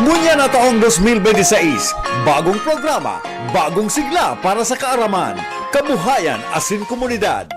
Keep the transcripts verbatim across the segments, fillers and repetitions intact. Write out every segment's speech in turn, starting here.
Ngunyan na taong dos mil benti sais, bagong programa, bagong sigla para sa kaaraman, kabuhayan asin komunidad.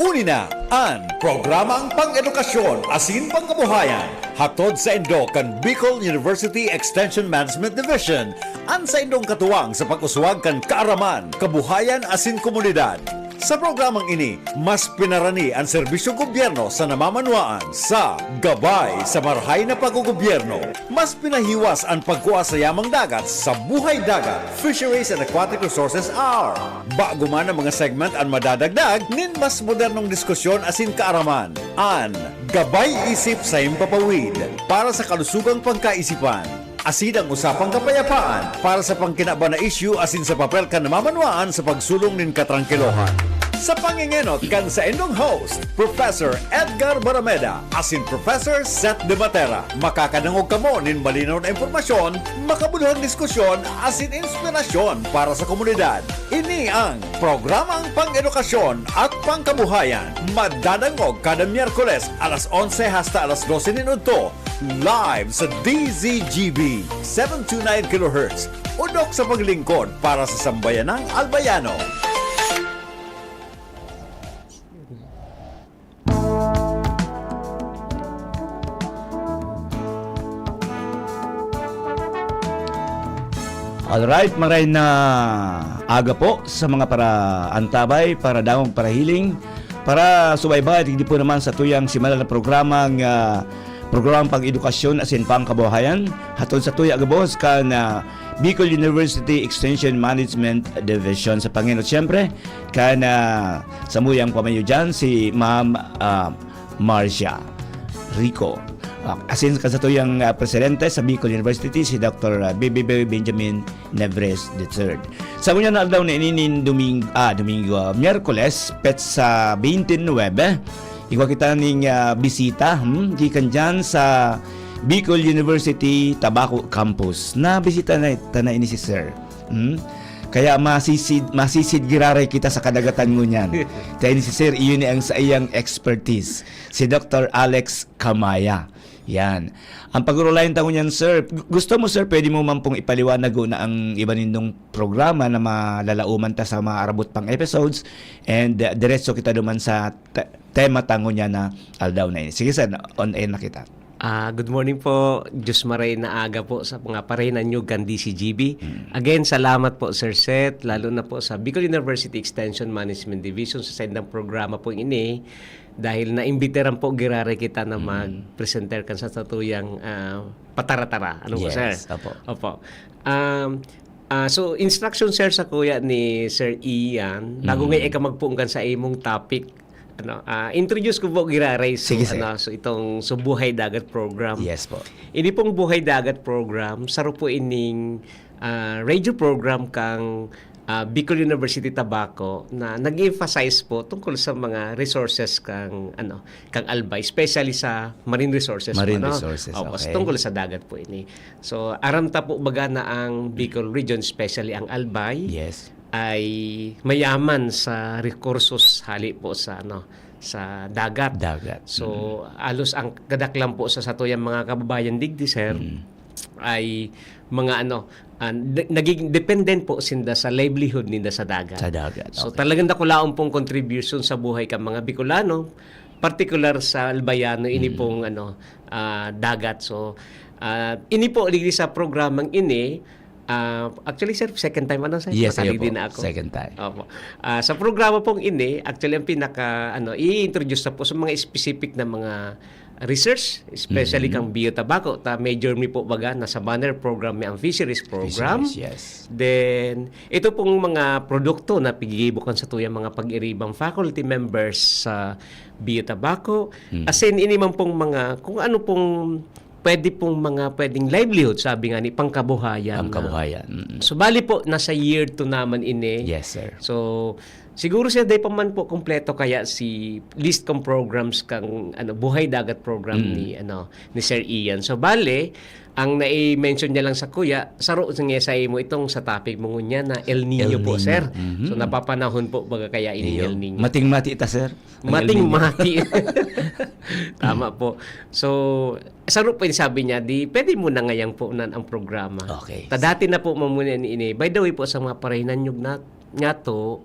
Uni na an Programang Pang-edukasyon asin Pangkabuhayan, hatod saindo kan Bicol University Extension Management Division, an saindong katuwang sa pag-uswag kan kaaraman, kabuhayan asin komunidad. Sa programang ini, mas pinarani an serbisyong gobyerno sa namamanwaan sa gabay sa marahay na paggogobyerno. Mas pinahiwas an pagkua sa yamang dagat sa Buhay Dagat, Fisheries and Aquatic Resources Hour. Bago man ang mga segment an madadagdag nin mas modernong diskusyon asin kaaraman. An Gabay Isip sa Himpapawid para sa kalusugang pangkaisipan. Asin ang usapang kapayapaan para sa pangkinaban na isyu asin sa papel kan namamanwaan sa pagsulong nin katrangkilohan. Sa pangengenot kan saindong host, Professor Edgar Barameda asin Professor Seth De Matera, makakadangog kamo nin malinaw na impormasyon, makabuluhang diskusyon asin inspirasyon para sa komunidad. Ini ang Programang Pang-edukasyon at Pangkabuhayan, madadangog kada Miyerkules alas onse hasta alas dose nin udto, live sa D Z G B, seven two nine kilohertz, udok sa paglingkod para sa sambayanang Albayano. Alright, maray na aga po sa mga paraantabay, paradangog, parahiling, parasubaybay, digdi po naman sa tuyang simanal na programang, ah, programang pang-edukasyon asin pangkabuhayan, hatod sa tuya gabos kan, ah, Bicol University Extension Management Division. Sa pangenot, siyempre, kan, ah, samuyang pamayo dyan, si Ma'am, ah, Marcia Rico. Ah, asin kan satuyang, ah, presidente sa Bicol University, si Doktor, ah, B B B Benjamin Nevres the third. Sa ngunyan na aldaw na ini nin Doming-, ah, Domingo, ah, Miyerkules, petsa twenty-nine, igwa kita ning, ah, bisita, hmm, gikan dyan sa Bicol University Tabaco Campus. Nabisita na, ta na ini si Sir. Hmm? Kaya masisid, masisid giraray kita sa kadagatan ngunyan. Kaya ini si Sir, iyon ni ang saiyang expertise. Si Doktor Alex Kamaya. Yan. Ang pag-urulayan ta ngunyan, sir. Gu-, gusto mo, sir, pwede mo man pong ipaliwanag na ang iba nindong programa na malalauman ta sa maarabot pang episodes and, uh, diretso kita duman sa te-, tema ta ngunyan na aldaw na ini. Sige, sir, on air na kita. Ah, good morning po. Diyos maray na aga po sa mga parehinaanyog kan D C G B. Mm. Again, salamat po, Sir Seth, lalo na po sa Bicol University Extension Management Division sa saindang programa po ini. Dahil naimbitaran po giraray kita na Mm. mag-presenter kan sa satuyang, ah, patara-tara. Ano po, Yes, sir? Opo. Opo. Um, ah, so, instruction, sir, sa kuya ni Sir Ian, bago Mm. nga ika magpoon kan sa imong topic, ano, ah, introduce ko po giraray so, Sige, sir. ano, so itong so Buhay Dagat program. Yes po. Ini pong Buhay Dagat program, saro po ining, ah, radio program kang, ah, Bicol University Tabaco na nag-emphasize po tungkol sa mga resources kang, ano, kang Albay, especially sa marine resources po, Marine ano? resources, Opo, okay. tungkol sa dagat po ini. So, aram ta po baga na ang Bicol region, especially ang Albay, Yes. ay mayaman sa rekursos hali po sa, ano, sa dagat. Dagat. So, Mm. halos ang kadaklan po sa satuyang mga kababayan digdi, sir, Mm. ay mga, ano, ah, de-, nagiging dependent po sinda sa livelihood ninda sa dagat. Sa dagat, So, okay. talagang dakulaon pong contribution sa buhay ka mga Bicolano, partikular sa Albayano, ini Mm. pong, ano, ah, dagat. So, ah, ini po, digdi sa programang ini, ah, actually, sir, second time, ano, sir? Yes, sir Makalidi po. na ako. Second time. Opo. Ah, sa programa pong ini, actually, ang pinaka, ano, i-introduce na po sa mga specific na mga research, especially Mm. kang Bio Tabaco. Ta major mi po baga na sa banner program mi ang fisheries program. Fisheries, yes. Then, ito pong mga produkto na pigigibo kan satuyang mga pag-iribang faculty members sa Bio Tabaco. Mm. As in, ini man pong mga, kung ano pong pwede pong mga pwedeng livelihood, sabi nga ni, pangkabuhayan na. Pangkabuhayan, mm. So, bali po, nasa year two naman ini. Yes, sir. So, Siguro, sir, dai pa man po kompleto kaya si list kong programs kang, ano, Buhay Dagat program Mm. ni, ano, ni Sir Ian. So, bale, ang nai-mention niya lang sa kuya, saro nga sa imo itong sa topic mo ngunyan na El Niño El po, Niño. sir. Mhm. So, napapanahon po baga kaya ining Iyo. El Niño. Mating mati ta, sir. Ang El Mating Niño. mati. Tama po. So, saro po yung sabi niya, di, pwede mo na ngayang po nan ang programa. Okay. Ta dati na po mamuna ni ini. By the way po, sa mga parahinan nyug na, nga to,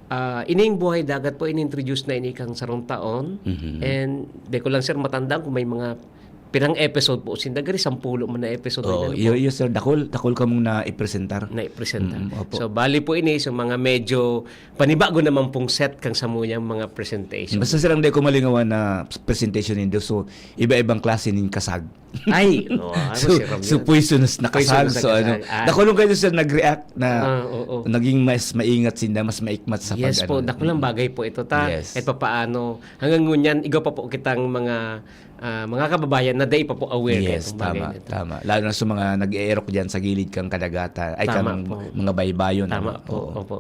ah, ining Buhay Dagat po, in-introduce na ini kang sarong taon. Mhm. And, di ko lang, sir, matandaan kung may mga pirang episode po. Sinda gari, sampulo man na episode Oo, na iyo, po. iyo, sir. Dakul, dakul kamong na-ipresentar. Na-ipresentar. Mm, opo. So, bali po ini, so mga medyo panibago naman pong set kang samuyang mga presentation. Basta, sir, ang di ko malingawan na presentation nindo. So, iba-ibang klase nin kasag. Ay, oo, ano, So, si Romeo? so poisonous na Poisonous kasag. na So, ano, kasag. Ah. Dakul kayo, sir, nag-react na Ah, oo. naging mas maingat sinda, mas maikmat sa Yes pag-ano. po, dakulang Mm. bagay po ito, ta. Yes. Kahit papaano, hanggang ngunyan, igwa pa po kitang mga, ah, mga kababayan na dai pa po aware Yes, kaitong bagay tama, na ito. tama. Lalo na sa mga nag-eerok dyan sa gilid kang kadagatan, ay, Tama kang po. mga baybayon, Tama ano? po, Oo. opo.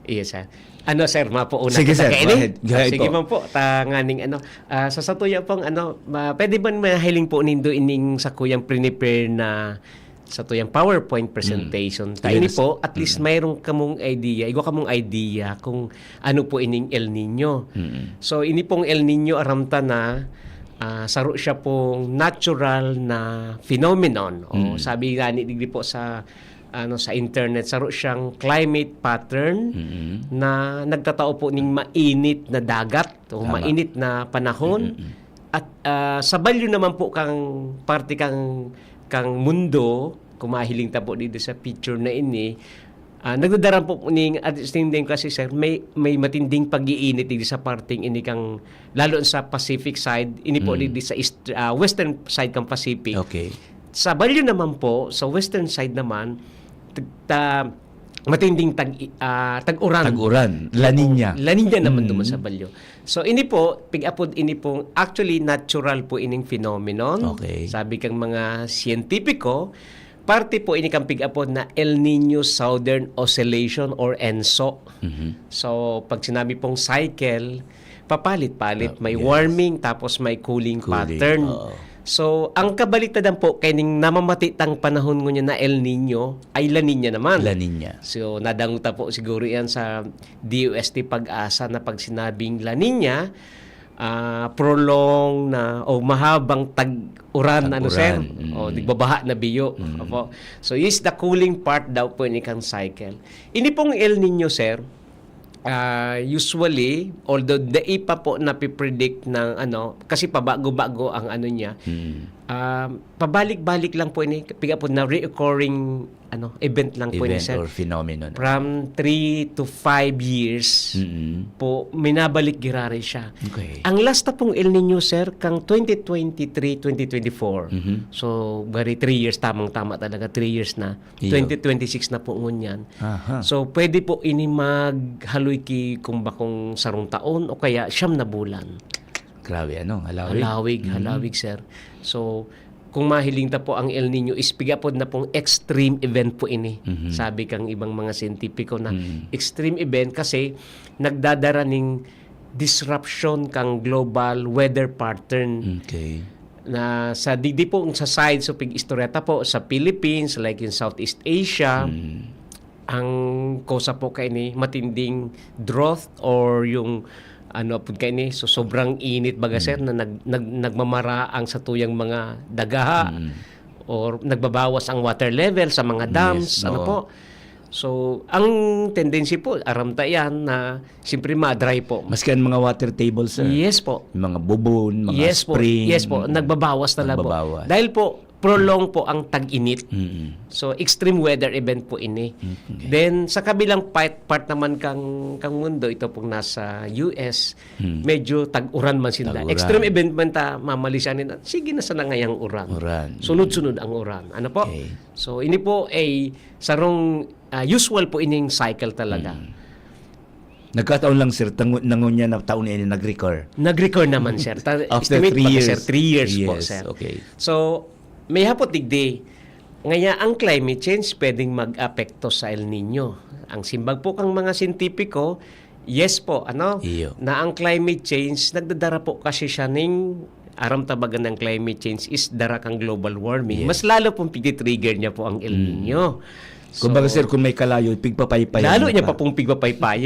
Yes, sir. Ano, sir, mapuuna Sige, kita sir. kaini? Go ahead. Go ahead Sige po. man po, tanganing ano, ah, sa satuya pong ano, ma-, pwede ba mahiling po nindo ining sa kuyang prepare na sa tuyang PowerPoint presentation? Mm. Ta ini Yes. po, at least Mm. mayroon kamong idea, igwa kamong idea kung ano po ining El Niño. Mm. So, ini pong El Niño, aram ta na, ah, saro siya pong natural na phenomenon. O, Mm. sabi nga ni digdi po sa, ano, sa internet, saro siyang climate pattern Mm. na nagtatao po ning mainit na dagat o Tama. mainit na panahon. Mm, mm. At, ah, sa balyo naman po kang parte kang, kang mundo, kung mahiling ta po dito sa picture na ini, ah, nagdadaran po ning, at the same time kasi, sir, may, may matinding pag-iinit dito sa parteng ini kang, lalo sa Pacific side, ini po Mm. dito sa east, ah, western side kang Pacific. Okay. Sa balyo naman po, sa western side naman, t-, ta-, matinding tag-, ah, tag-uran. Tag-uran. La Niña. La Niña naman Mm. duman sa balyo. So, ini po, pig-apod ini pong actually natural po ining phenomenon. Okay. Sabi kang mga siyentipiko, parte po ini kang pig-apod na El Niño Southern Oscillation or ENSO. Mhm. So, pag sinabi pong cycle, papalit-palit. Ah, May yes. warming, tapos may cooling Cooling, pattern. oo. So, ang kabaliktaran po, kaining namamati tang panahon ngunyan na El Niño, ay La Niña naman. La Niña. So, nadangog ta po siguro yan sa D O S T PAGASA na pag sinabing La Niña, ah, prolong na o mahabang tag-uran, ano, sir? Tag-uran, mm. O, nagbabaha na biyo. Mm. Opo. So, is the cooling part daw po ini kang cycle. Ini pong El Niño, sir, ah, usually, although dai pa po napipredict ng ano, kasi pabago-bago ang ano niya, Mm. ah, pabalik-balik lang po ini, piga po na reoccurring, ano, event lang po ini, Event sir. or phenomenon. From three to five years Mm. po, minabalik giraray siya. Okay. Ang last na pong El Niño, sir, kang twenty twenty-three, twenty twenty-four. Mhm. So, very three years, tamang-tama talaga, three years na. Iyo. Twenty twenty-six na po ngunyan. Aha. So, pwede po ini maghaloy ki kung bakong sarong taon o kaya siyam na bulan. Grabe, ano, halawig. Halawig, Mm. halawig, sir. So, kung mahiling ta po, ang El Niño is pigapod na pong extreme event po ini. Mhm. Sabi kang ibang mga siyentipiko na Mhm. extreme event kasi nagdadara ning disruption kang global weather pattern. Okay. Na sa digdi po sa side, so pig-istorya ta po, sa Philippines, like in Southeast Asia, Mm. ang kosa po kaini, matinding drought or yung ano po kaini, so sobrang init baga, sir, Mm. na nag-, nag-, nagmamaraang sa tuyang mga dagaha Mm. or nagbabawas ang water level sa mga dams, Yes, ano oo. po. So, ang tendency po, aram ta yan na siyempre ma-dry po. Maski ang mga water table, sir. Yes po. Yung mga bubon, mga Yes po. spring. Yes po. Mm. Nagbabawas na lang po. Nagbabawas. Dahil po, prolong po ang tag-init. Mm. So, extreme weather event po ini. Okay. Then, sa kabilang part, part naman kang, kang mundo, ito pong nasa U S, Mm. medyo tag-uran man sila. Tag-uran. Extreme event man ta, mamalisanin, sige na sana ngayang uran. Uran. Sunod-sunod ang uran. Ano po? Okay. So, ini po ay sarong, ah, usual po ining cycle talaga. Mm. Nagkataon lang, sir, tango-, nangon niya na taon na ini nag-recur. Nag-recur naman, sir. Ta-, After estimate three pa ka, sir, years. Three years Three po, years, sir. okay. So, may hapot digdi. Ngaya, ang climate change pwedeng mag-apekto sa El Niño. Ang simbag po kang mga siyentipiko, Yes po, ano, Iyo. na ang climate change, nagdadara po kasi siya ning, aram ta baga ng climate change is dara kang global warming. Yes. Mas lalo pong pigti-trigger niya po ang El Mm. Nino. Kumbaga, So, sir, kung may kalayo, pigpapaypay lalo mo niya pa. pa pong pigpapaypay.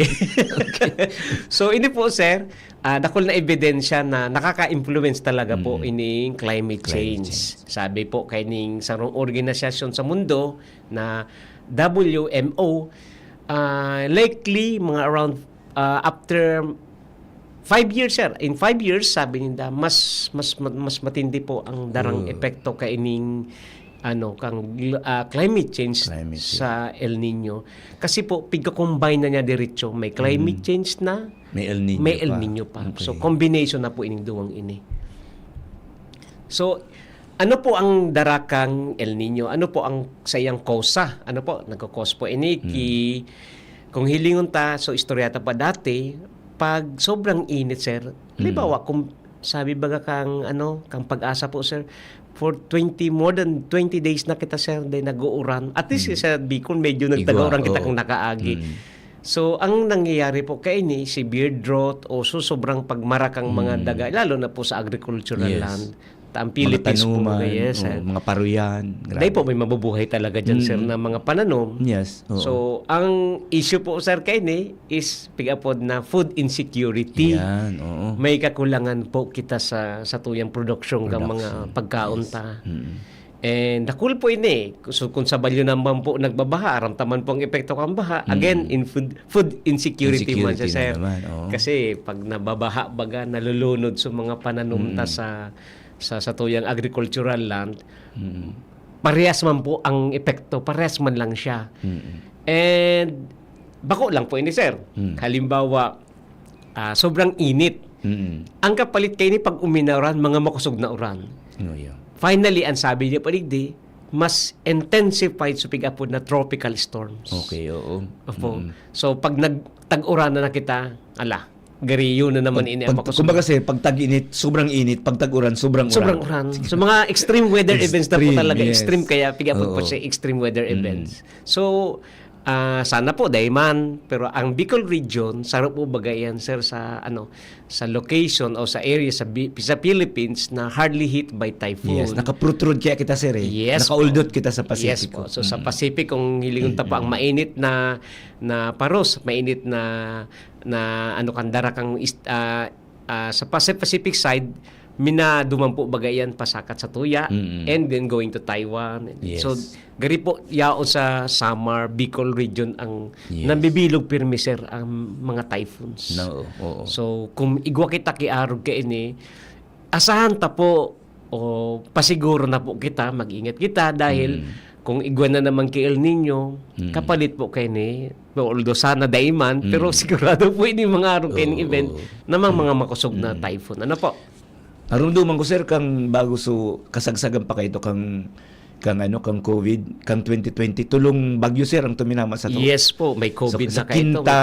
Okay. So, ini po, sir, ah, dakul na ebidensya na nakaka-influence talaga po Mm. ining climate Climate change. change. Sabi po kaining sarong organisasyon sa mundo na W M O, ah, likely mga around, ah, after five years, sir. In five years, sabi ninda, mas, mas, mas matindi po ang darang Oh. epekto kaining, ano, kang gl-, ah, climate change Climate change. sa El Nino. Kasi po, pigka-combine na niya diretso. May climate Mm. change na, May El Nino may El pa. Nino pa. Okay. So, combination na po ining duwang ini. So, ano po ang dara kang El Nino? Ano po ang saiyang kosa? Ano po? Nagkakos po ini ki, Mm. kung hilingon ta, so istorya ta pa dati, pag sobrang init, sir, Mm. halimbawa, kung sabi baga kang, ano, kang Pag-asa po, sir, for twenty, more than twenty days na kita, sir, day nag-uuran. At least, Igwa. sa Bicol, medyo nagtag-uran kita Oo. kung nakaagi. Mm. So, ang nangyayari po kaini, severe drought o so, sobrang pagmara kang mga Mm. daga, lalo na po sa agricultural Yes. land. Ta-, ang Mga Philippines po, tanuman, yes, oo, sir. mga paruyan, Dahil po, grabe. may mabubuhay talaga dyan, sir, Mm. na mga pananom. Yes, oo. So, ang issue po, sir, kaini is pig-apod na food insecurity. Yan, oo. May kakulangan po kita sa, sa tuyang produksyon kang mga Production. pagkaon Yes. ta. Mm. And dakul po ini. So, kung sa Balyo naman po nagbabaha, aram ta man po ang epekto kan baha. Again, Mm. in food, food insecurity man siya, Insecurity na sir. naman, oo. Kasi pag nababaha, baga, nalulunod sa mga pananom ta Mm. sa, sa, sa tuyang agricultural land, Mm. parehas man po ang epekto, parehas man lang siya. Mm. And bako lang po ini, sir. Mm. Halimbawa, ah, sobrang init. Mm. Ang kapalit kaini pag uminaw uran, mga makosog na uran. Oh, yeah. Finally, ang sabi niya pa digdi, mas intensified sa pig-apod na tropical storms. Okay, oo. Opo. Mm. So, pag nagtag-uran na na kita, ala, gariyo na naman Pag, ini ang pag, makosog. Kumbaga, sir, pag tag-init, sobrang init. Pag tag-uran, sobrang uran. Sobrang uran. So, mga extreme weather events na po Extreme, talaga. yes. Extreme, kaya pig-apod po Oo. siya extreme weather Mm. events. So, ah, sana po, dai man. Pero ang Bicol region, saro po baga yan, sir, sa, ano, sa location o sa area sa Bi-, sa Philippines na hardly hit by typhoon. Yes, naka-protrude kaya kita, sir, eh. Yes po. Nakauldot kita sa Yes Pasipiko. po. So, sa Mm. Pacific, kung hilingon ta po ang Mm. mainit na, na paros, mainit na, na ano, kandara kang is-, ah, ah, sa Paci-, Pacific side, minaduman po baga yan pasakat sa tuya, Mm. and then going to Taiwan. Yes. So, gari po, yaon sa Samar, Bicol region ang Yes. nambibilog pirmi, sir, ang mga typhoons. No, oo. So, kung igwa kita ki arog kaini, asahan ta po, o pasiguro na po kita, mag-ingat kita, dahil Mm. kung igwa na naman ki El Nino, Mm. kapalit po kaini, although sana dai man, pero Mm. sigurado po ini mga arog kaining Oo, event oo. na mga, Mm. mga makosog na Mm. typhoon. Ano po? Narumduman ko, sir, kang bago so kasagsagan pa kaito kang, kang ano, kang COVID, kang twenty twenty, tulong bagyo, sir, ang tuminama sa to. Yes po, may COVID Sa, na sa kaito. Quinta,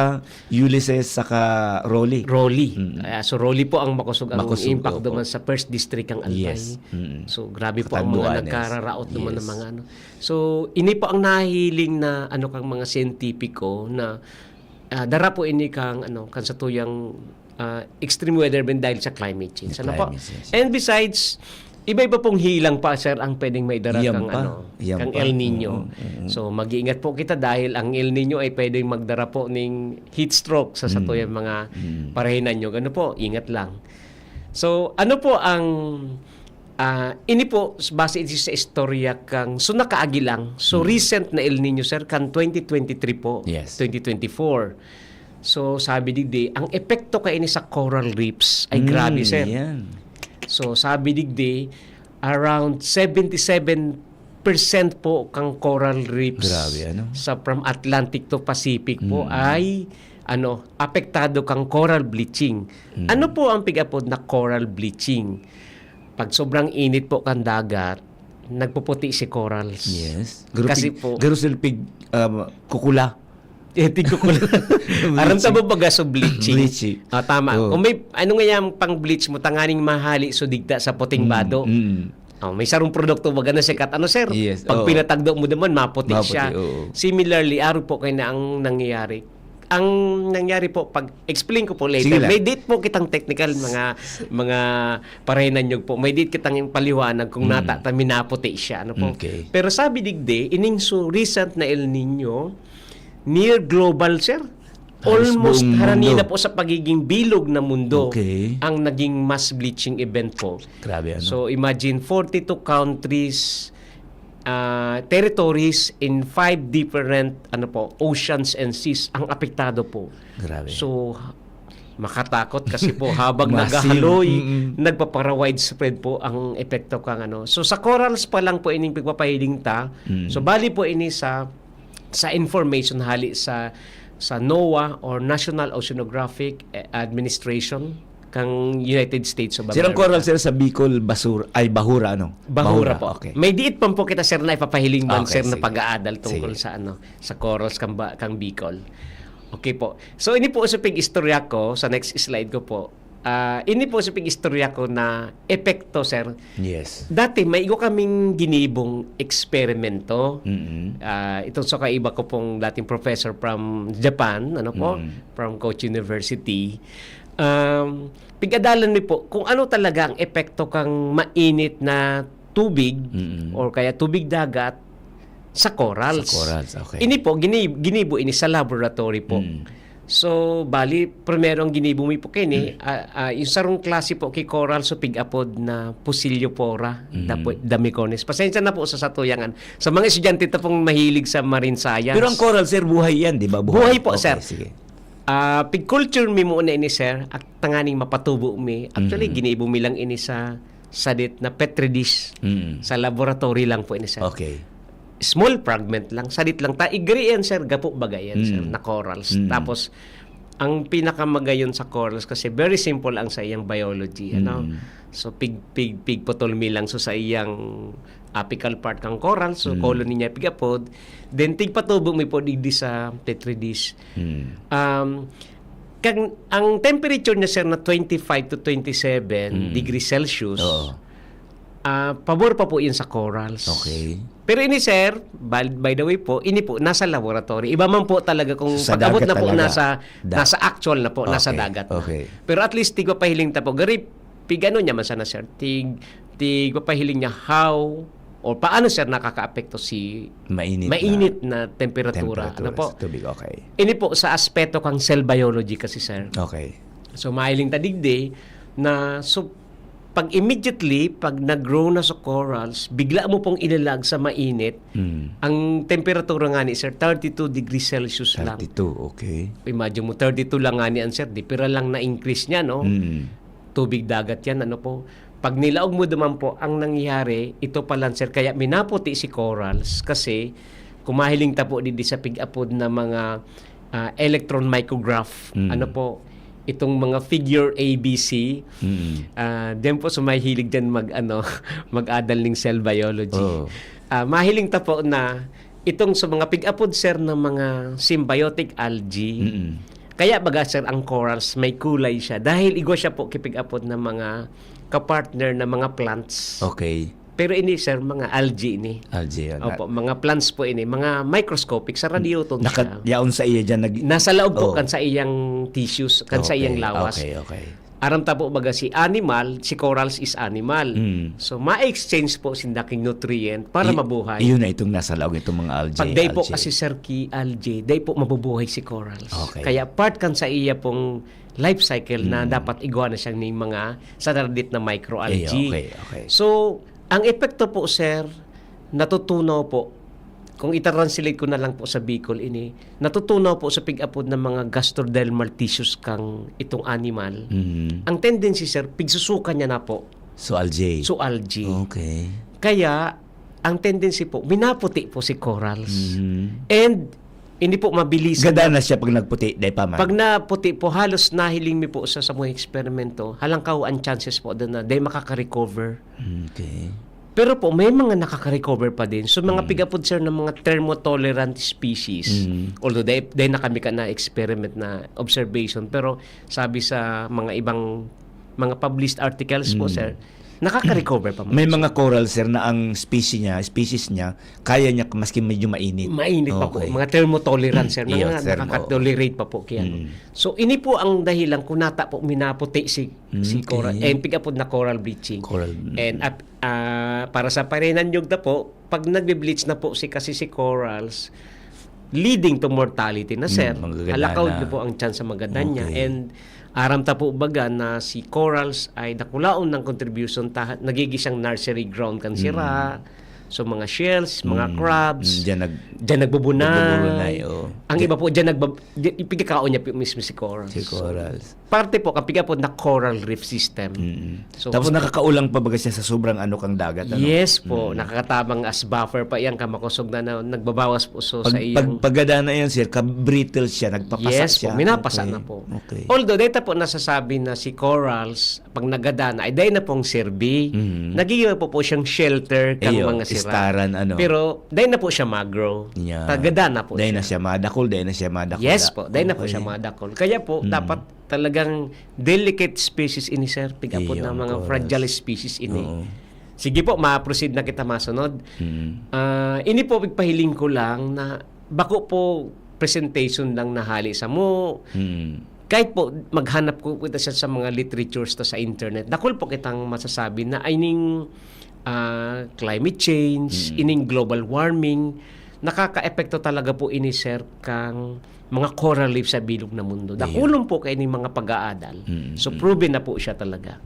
Ulysses, saka Rolly. Rolly. Mm. Ah, so, Rolly po ang makosog ang Makosog, impact opo. naman sa First District ang Albay. Yes. Mm. So, grabe po ang mga Catanduanes. nagkararaot naman ng Yes. mga ano. So, ini po ang nahiling na ano kang mga siyentipiko na, ah, dara po ini kang ano, kang sa tuyang, ah, extreme weather event dahil sa climate change. Ano po? Climate change. And besides, iba-iba pong hilang pa, sir, ang pwedeng maidara Iyan kang pa. ano, Iyan kang pa. El Nino. Mm, mm, mm. So, mag-iingat po kita dahil ang El Nino ay pwedeng magdara po ning heat stroke sa, sa Mm. tuyang mga Mm. parahinanyog. Ano po? Ingat lang. So, ano po ang, ah, ini po, s-, base ito sa istorya kang, so, nakaagi lang. So, Mm. recent na El Nino, sir, kan twenty twenty-three po, Yes. twenty twenty-four. So, sabi digdi, ang epekto kaini sa coral reefs ay Mm, grabe, sir. yan. So, sabi digdi, around seventy-seven percent po kang coral reefs Grabe, ano? sa from Atlantic to Pacific po Mm. ay, ano, apektado kang coral bleaching. Mm. Ano po ang pig-apod na coral bleaching? Pag sobrang init po kan dagat, nagpuputi si corals. Yes. Garo Kasi pig-, po garo sila pig-, um, kukula. Eh, tigkukula. Bleaching. Aram ta ba baga sa bleaching? Bleaching. Ah, tama. Oo. Kung may, ano nga yung pang-bleach mo, tanganing mahali so digta sa puting Mm, bado. mm. Oh, may sarong produkto baga na sikat. Ano, sir? Yes, Pag oo. pinatagdo mo naman, maputi Maputi, siya. oo. Similarly, aro po kayo na ang nangyayari. Ang nangyari po, pag-explain ko po Sige later, lang. may date po kitang technical, mga mga parahinanyog po. May date kitang paliwanag kung Mm. nata ta minaputi siya, ano po. Okay. Pero sabi digdi, ining so recent na El Nino, near global, sir. Halos Almost buong harani mundo. na po sa pagiging bilog na mundo Okay. ang naging mass bleaching event po. Grabe, ano? So imagine, forty-two countries, ah, territories in five different, ano po, oceans and seas ang apektado po. Grabe. So makatakot kasi po habang Massive. naghahaloy, Mm-mm. nagpapara-widespread po ang epekto kang ano. So sa corals pa lang po ining pagpapahiling ta. Mm. So bali po ini sa sa information hali sa sa NOAA or National Oceanographic Administration kang United States of America. Sir, ang coral, sir, sa Bicol, basura, ay, bahura, ano? Bahura po. Okay. May diit pa po kita, sir, na ipapahiling man, Okay, sir, na sige. pag-aadal tungkol Sige. sa ano, sa corals kang, ba- kang Bicol. Okay po. So, ini po sa pag-istorya ko, sa next slide ko po. Ah, ini po sa pag-istorya ko na epekto, sir. Yes. Dati, may igo kaming ginibong eksperimento. Mm-mm. Ah, itong sa kaiba ko pong dating professor from Japan, ano po, Mm. from Kochi University. Um, pigadalan mi po kung ano talaga ang epekto kang mainit na tubig Mm-mm. or kaya tubig dagat sa corals. Sa corals, okay. Ini po, gini, ginibo ini sa laboratory po. Mm. So, bali, primero ang ginibo mi po kini, ah, ah, yung sarong klase po ki coral, so pig-apod na Poeciliophora, Mm. dapo- damicones. Pasensya na po sa satuyangan. Sa mga estudyante ta pong mahilig sa marine science. Pero ang coral, sir, buhay yan, di ba? Buhay po, Okay, sir. Sige. Ah, pig-culture mi muna ini, sir, at tanganing mapatubo mi. Actually, Mhm. ginibo mi lang ini sa sadit na petri dish. Mm. Sa laboratory lang po ini, sir. Okay. Small fragment lang, sadit lang. Ta, igri yan, sir, gapo baga yan, sir, Mm. na corals. Mm. Tapos, ang pinakamagayon sa corals kasi very simple ang sa iyang biology, ano? Mm. So, pig, pig, pigputol mi lang so sa iyang apical part kang coral, so Mm. colony niya pigapod. Then, tigpatubo mi po digdi sa petri dish. Mm. Um, kang, ang temperature niya, sir, na twenty-five to twenty-seven Mm. degrees Celsius, Oo. ah, pabor pa po yun sa corals. Okay. Pero ini, sir, by, by the way po, ini po, nasa laboratory. Iba man po talaga kung Sa pag-abot dagat na po, talaga. nasa, Da- nasa actual na po, nasa Okay, dagat na. okay. Pero at least, tigpapahiling ta po. Gari, pig ano niya man sana, sir? Tig, tigpapahiling niya how or paano, sir, nakakaapekto si Mainit na mainit na temperatura. temperatura Ano po? Sa tubig, okay. Ini po, sa aspeto kang cell biology kasi, sir. Okay. So, mahiling ta digdi na, so, pag immediately, pag nag-grow na sa corals, bigla mo pong ilalag sa mainit, Mm. ang temperatura nga ni, sir, thirty-two degrees Celsius lang. Thirty-two, okay. Imagine mo, thirty-two lang nga ni, sir, di pira lang na-increase niya, no? Mm. Tubig dagat yan, ano po. Pag nilaog mo naman po, ang nangyayari, ito pa lang, sir, kaya minaputi si corals kasi kumahiling ta po digdi sa pig-apod na mga ah, electron micrograph, Mm. ano po, itong mga figure A B C, Mm. ah, diyan po sa mahilig dyan mag, ano, mag-adal ng cell biology. Oo. Ah, mahiling ta po na itong sa mga pig-apod, sir, ng mga symbiotic algae. Mm-mm. Kaya baga, sir, ang corals may kulay siya dahil igwa siya po kipig-apod ng mga kapartner na mga plants. Okay. Pero ini, sir, mga algae ni. Algae, ano? Opo, mga plants po ini, mga microscopic, sa radyoton Naka, siya. Yaon sa iya dyan. Nag, Nasa laog po Oh. kan sa iyang tissues, kan sa Okay, iyang lawas. Okay, okay. Aram ta po baga si animal, si corals is animal. Mm. So, ma-exchange po sinda king nutrient para Y- mabuhay. Yun na itong nasa laog itong mga algae. Pag day po algae. Kasi, sir, ki algae, day po mabubuhay si corals. Okay. Kaya part kan sa iya pong life cycle na Mm. dapat igwa na siyang ning mga sa daradit na microalgae. Eh, okay, okay. So, ang epekto po, sir, natutunaw po. Kung itatranslate ko na lang po sa Bicol ini, natutunaw po sa pig-apod ng mga gastrodermal tissues kang itong animal. Mm. Ang tendency, sir, pigsusukan niya na po. So, algae. So, algae. Okay. Kaya, ang tendency po, minaputi po si corals. Mhm. And, hindi po mabilis. Gada na siya pag nagputi, day pa man. Pag naputi po, halos nahiling mi po sa, sa mga eksperimento, halangkaw ang chances po doon na day makaka-recover. Okay. Pero po, may mga nakaka-recover pa din. So, mga Mm. pigapod, sir, ng mga thermotolerant species. Mm. Although, day, day na kami ka na experiment na observation. Pero, sabi sa mga ibang, mga published articles po, Mm. sir, Nakaka-recover pa man May siya. mga coral, sir, na ang species niya, species niya, kaya niya maski medyo mainit. Mainit pa po. Okay. Mga thermotolerant, sir. Iyo, Mga thermo. nakaka-tolerate pa po kaya. Mm. So, ini po ang dahilan kung nata po minaputi si, si Mm, coral. okay. Eh, pick up po na coral bleaching. Coral, mm. And at, ah, para sa parinanyog na po, pag nagbe-bleach na po si, kasi si corals, leading to mortality na, Mm, sir. magagada Halakaw na. na po ang chance sa magada niya. Okay. And aram ta po baga na si corals ay dakulaon ng contribution ta, nagiging siyang nursery ground kan sira. Mm. So, mga shells, mga Mm. crabs, Mm, diyan nag-, diyan nagbubunay. nagbubunay, oo. Ang Di- iba po, diyan nagbab-, di-, ipigkakaon niya po mismo si corals. Si corals. Parte po, kapiga po na coral reef system. Mm. So, Tapos mas nakakaulang pa baga siya sa sobrang ano kang dagat, ano? Yes po, Mm. nakakatabang as buffer pa yan, kamakosog na, na nagbabawas po so Pag, sa pag, iyang pagada na yan, sir, ka-brittle siya, nagpapasa Yes po, siya. minapasa Okay. na po. Okay. Although, data po nasasabi na si corals, pag nagada na, ay dahil na pong sirbi, Mm. nagiging po po siyang shelter kang Iyo, mga sira. istaran, ano. Pero, dahil na po siya magro. Yeah. Tagada na po Dahil siya. na siya madakol, dahil na siya madakol Yes na. po, dahil na po Okay. siya madakol. Kaya po, Mm. dapat talagang delicate species ini, sir. Pick up po Iyo, ng mga corals. fragile species ini. Oo. Sige po, ma-proceed na kita masunod. Mm. Ah, ini po, pigpahiling ko lang na bako po presentation lang na hali sa mo. Mm. Kahit po maghanap ko kita siya sa mga literatures ta sa internet, dakul po kitang masasabi na ining, ah, climate change, Mm. ining global warming, nakakaepekto talaga po ini, sir, kang mga coral reef sa bilog na mundo. Ayun. Dakulon po kay ining mga pag-aadal. Mm, So, mm. proven na po siya talaga.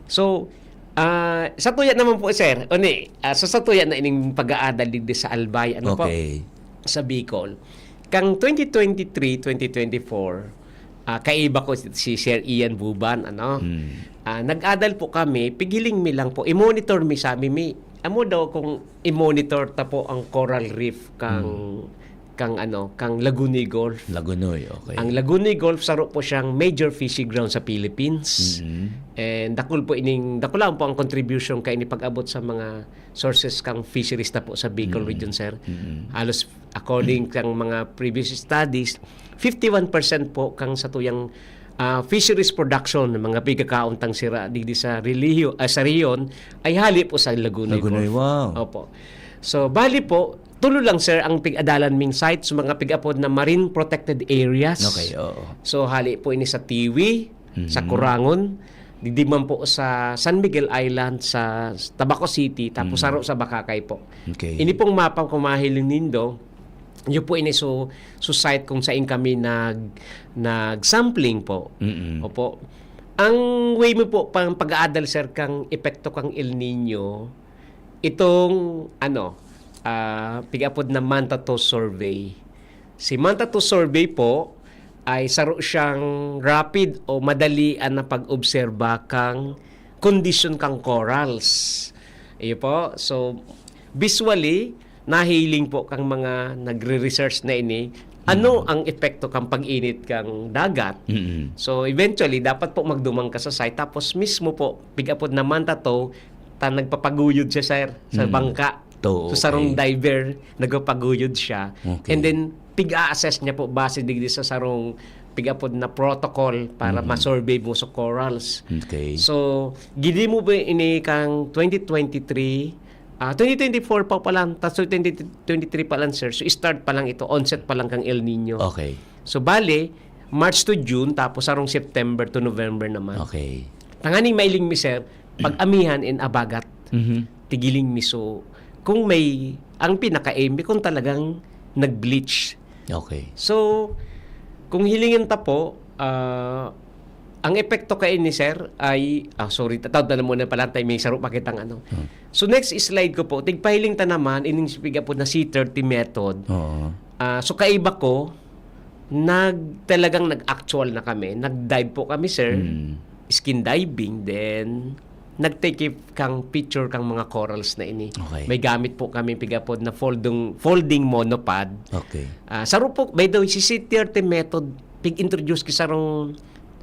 So, ah, sa tuya naman po, sir, o ni, ah, so sa tuya na ining pag-aadal digdi sa Albay, ano po? Okay. Sa Bicol. Kang twenty twenty-three, twenty twenty-four, ah, kaiba ko si, si Sir Ian Buban, ano? Mm. Ah, nag-adal po kami, pigiling mi lang po, i-monitor mi, sabi mi, amo daw kung i-monitor ta po ang coral reef kang, Mm. kang ano, kang Lagonoy Gulf. Lagonoy, okay. Ang Lagonoy Gulf, saro po siyang major fishing ground sa Philippines. Mm. And dakul po ining, dakul lang po ang contribution kay ini pag-abot sa mga sources kang fisheries ta po sa Bicol Mm. region, sir. Mm. Halos according kang mga previous studies, fifty-one percent po kang satuyang, ah, fisheries production ng mga pigkakaon tang sira digdi sa relihiyo-, ah, sa rehiyon ay hali po sa Lagonoy Lagonoy, Gulf. wow. Opo. So, bali po, tulo lang, sir, ang pig-adalan ming site sa mga pig-apod na marine protected areas. Okay, oo. So, hali po ini sa Tiwi, sa Mhm. Corangon, digdi man po sa San Miguel Island, sa Tabaco City, tapos Mm. saro sa Boracay po. Okay. Ini pong mapa kung mahiling nindo, yun po ini so, so site kung saan kami nag, nag-sampling po. Mm-mm. Opo. Ang way mo po pang pag-aadal, sir, kang epekto kang El Nino, itong, ano, ah, pig-apod na Manta two survey. Si Manta two survey po ay saro siyang rapid o madali na pag-obserba kang kondisyon kang corals. Iyo po. So, visually, nahiling po kang mga nagre-research na ini, ano Mm. ang epekto kang pag-init kang dagat. Mm-mm. So, eventually, dapat po magdumang ka sa site. Tapos mismo po, pig-apod na Manta two, ta nagpapaguyod siya, sir, sa Mm. bangka. To, So, sarong okay. diver, nagpapaguyod siya. Okay. And then, pig-a-assess niya po base digdi sa sarong pig-apod na protocol para Mm-hmm. ma-survey mo sa corals. Okay. So, gini mo ba ini kang twenty twenty-three, ah, twenty twenty-four pa pala, tas twenty twenty-three pa lang, sir. So, start pa lang ito, onset pa lang kang El Nino. Okay. So, bale, March to June, tapos sarong September to November naman. Okay. Tanganing mailing mi, sir, pag-amihan in abagat, Mhm. tigiling mi. So, kung may, ang pinaka-aim mi, kung talagang nag-bleach. Okay. So, kung hilingin ta po, ah, ang epekto kaini, sir, ay, ah, sorry, tatawag na muna pala tayo, may saro pa kitang ano. Hmm. So, next slide ko po, tigpahiling ta naman, ining sipiga po na C thirty method. Oo. Ah, so, kaiba ko, nag-, talagang nag-actual na kami. Nag-dive po kami, sir. Mm. Skin diving, then nag-take kang picture kang mga corals na ini. Okay. May gamit po kami pigapod na folding, folding monopod. Okay. Ah, saro po, by the way, si C thirty method, pig-introduce ki sarong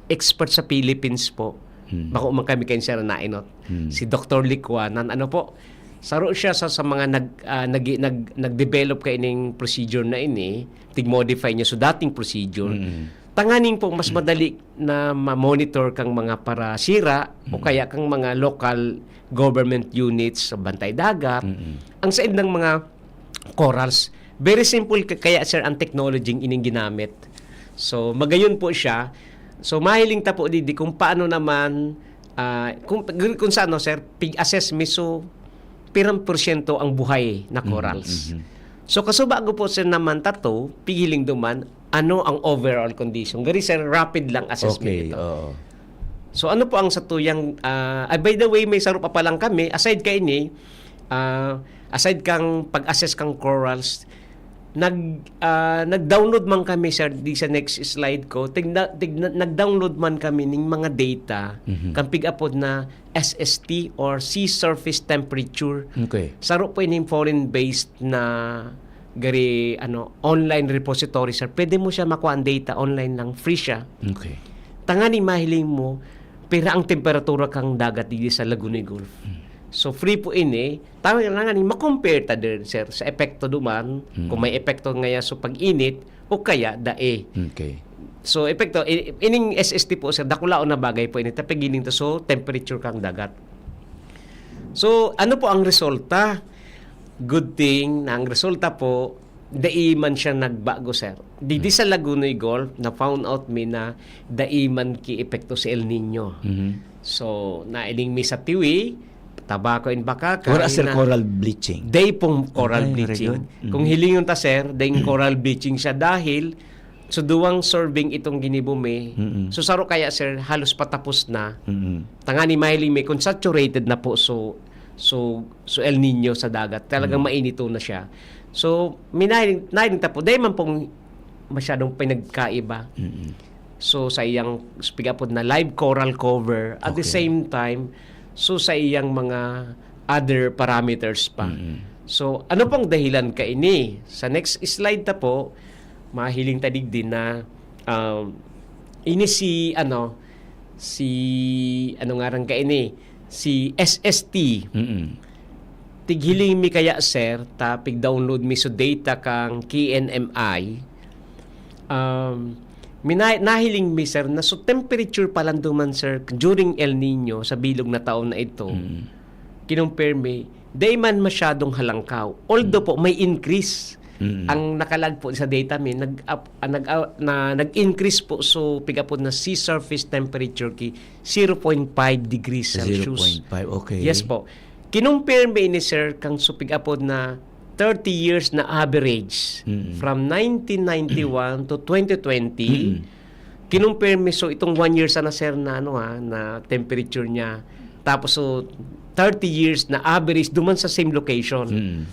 expert sa Philippines po. Hmm. Bako man kami kayo siya na nainot. Hmm. Si Doktor Licuanan, ano po, saro siya sa, sa mga nag, ah, nag-, nag, nag-develop kaining procedure na ini, tig-modify niya sa dating procedure. Mm. tanganing po mas madali na ma-monitor kang mga parasira o Mm. kaya kang mga local government units sa Bantay Dagat, Mm. ang said ng mga corals. Very simple ka-, kaya, sir, ang technology ining ginamit. So, magayon po siya. So, mahiling ta po didi kung paano naman, ah, kung, kung sa ano, sir, pig-assess mi, so, pirang porsyento ang buhay na Mm, corals. mhm. So, kasubago po, sir, naman tato, pigiling duman, ano ang overall condition. Gari, sir, rapid lang assessment Okay, ito. oo. So, ano po ang satuyang, ah, ah, by the way, may saro pa palang kami, aside kaini, ah, aside kang pag-assess kang corals, nag, ah, nag-download man kami, sir, di sa next slide ko, tigna-, tigna-, nag-download man kami ning mga data, Mhm. kan pig-apod na S S T or sea surface temperature. Okay. Saro po ining foreign-based na gari, ano, online repository, sir. Pwede mo siya makuha ang data online lang, free siya. Okay. Tangani mahiling mo, pira ang temperatura kang dagat digdi sa Lagonoy Gulf. Hmm. So, free po ini. Tama nga ni, ma-compare ta din, sir, sa epekto duman, Hmm. kung may epekto ngaya sa pag-init, o kaya dai. Okay. So, epekto, i-, ining S S T po, sir, dakulaon na bagay po ini, tapigiling to, so, temperature kang dagat. So, ano po ang resulta? Good thing na ang resulta po, dai man siya nagbago, sir. Didi Hmm. sa Lagonoy Gulf, na-found out mi na dai man ki epekto si El Niño. Mhm. So, nailing mi sa Tiwi, Tabaco and Bacacay Wala, sir, na coral bleaching. Day pong coral Ay, very bleaching. good. Mhm. Kung hilingon ta, sir, dayong coral bleaching siya dahil so duwang surveying itong ginibo mi. Mm-mm. So, saro kaya, sir, halos patapos na. Mm-mm. Tangani mahiling mi kung saturated na po so, so, so El Niño sa dagat. Talagang Mm. mainito na siya. So, minahiling, nahiling ta po, dai man pong masyadong pinagkaiba. Mm-mm. So, sa iyang, pig-apod na live coral cover, at the Okay. same time, so sa iyang mga other parameters pa. Mm-mm. So, ano pong dahilan kaini? Sa next slide ta po, mahiling ta digdi na, um, ini si, ano, si, ano ngaran kaini? Si S S T. Mm-mm. Tighiling mi kaya, sir, ta pig-download mi so data kang K N M I. Um, mina-, nahiling mi, sir, na so temperature pa lang duman, sir, during El Niño sa bilog na taon na ito, Mm. kinumpirme, dai man masyadong halangkaw. Although po, may increase. Mm. Ang nakalag po sa data mi, nag-up, ah, nag, ah, na, nag-increase po, so, pig-apod na sea surface temperature ki zero point five degrees Celsius. Zero point five, okay. Yes po. Kinumpirme ini, sir, kang so pig-apod na thirty years na average Mm. from nineteen ninety-one to twenty twenty. Mm. Kinumpirme, so itong one year sana, sir, na ano, ha, na temperature niya. Tapos, so, thirty years na average duman sa same location. Mm.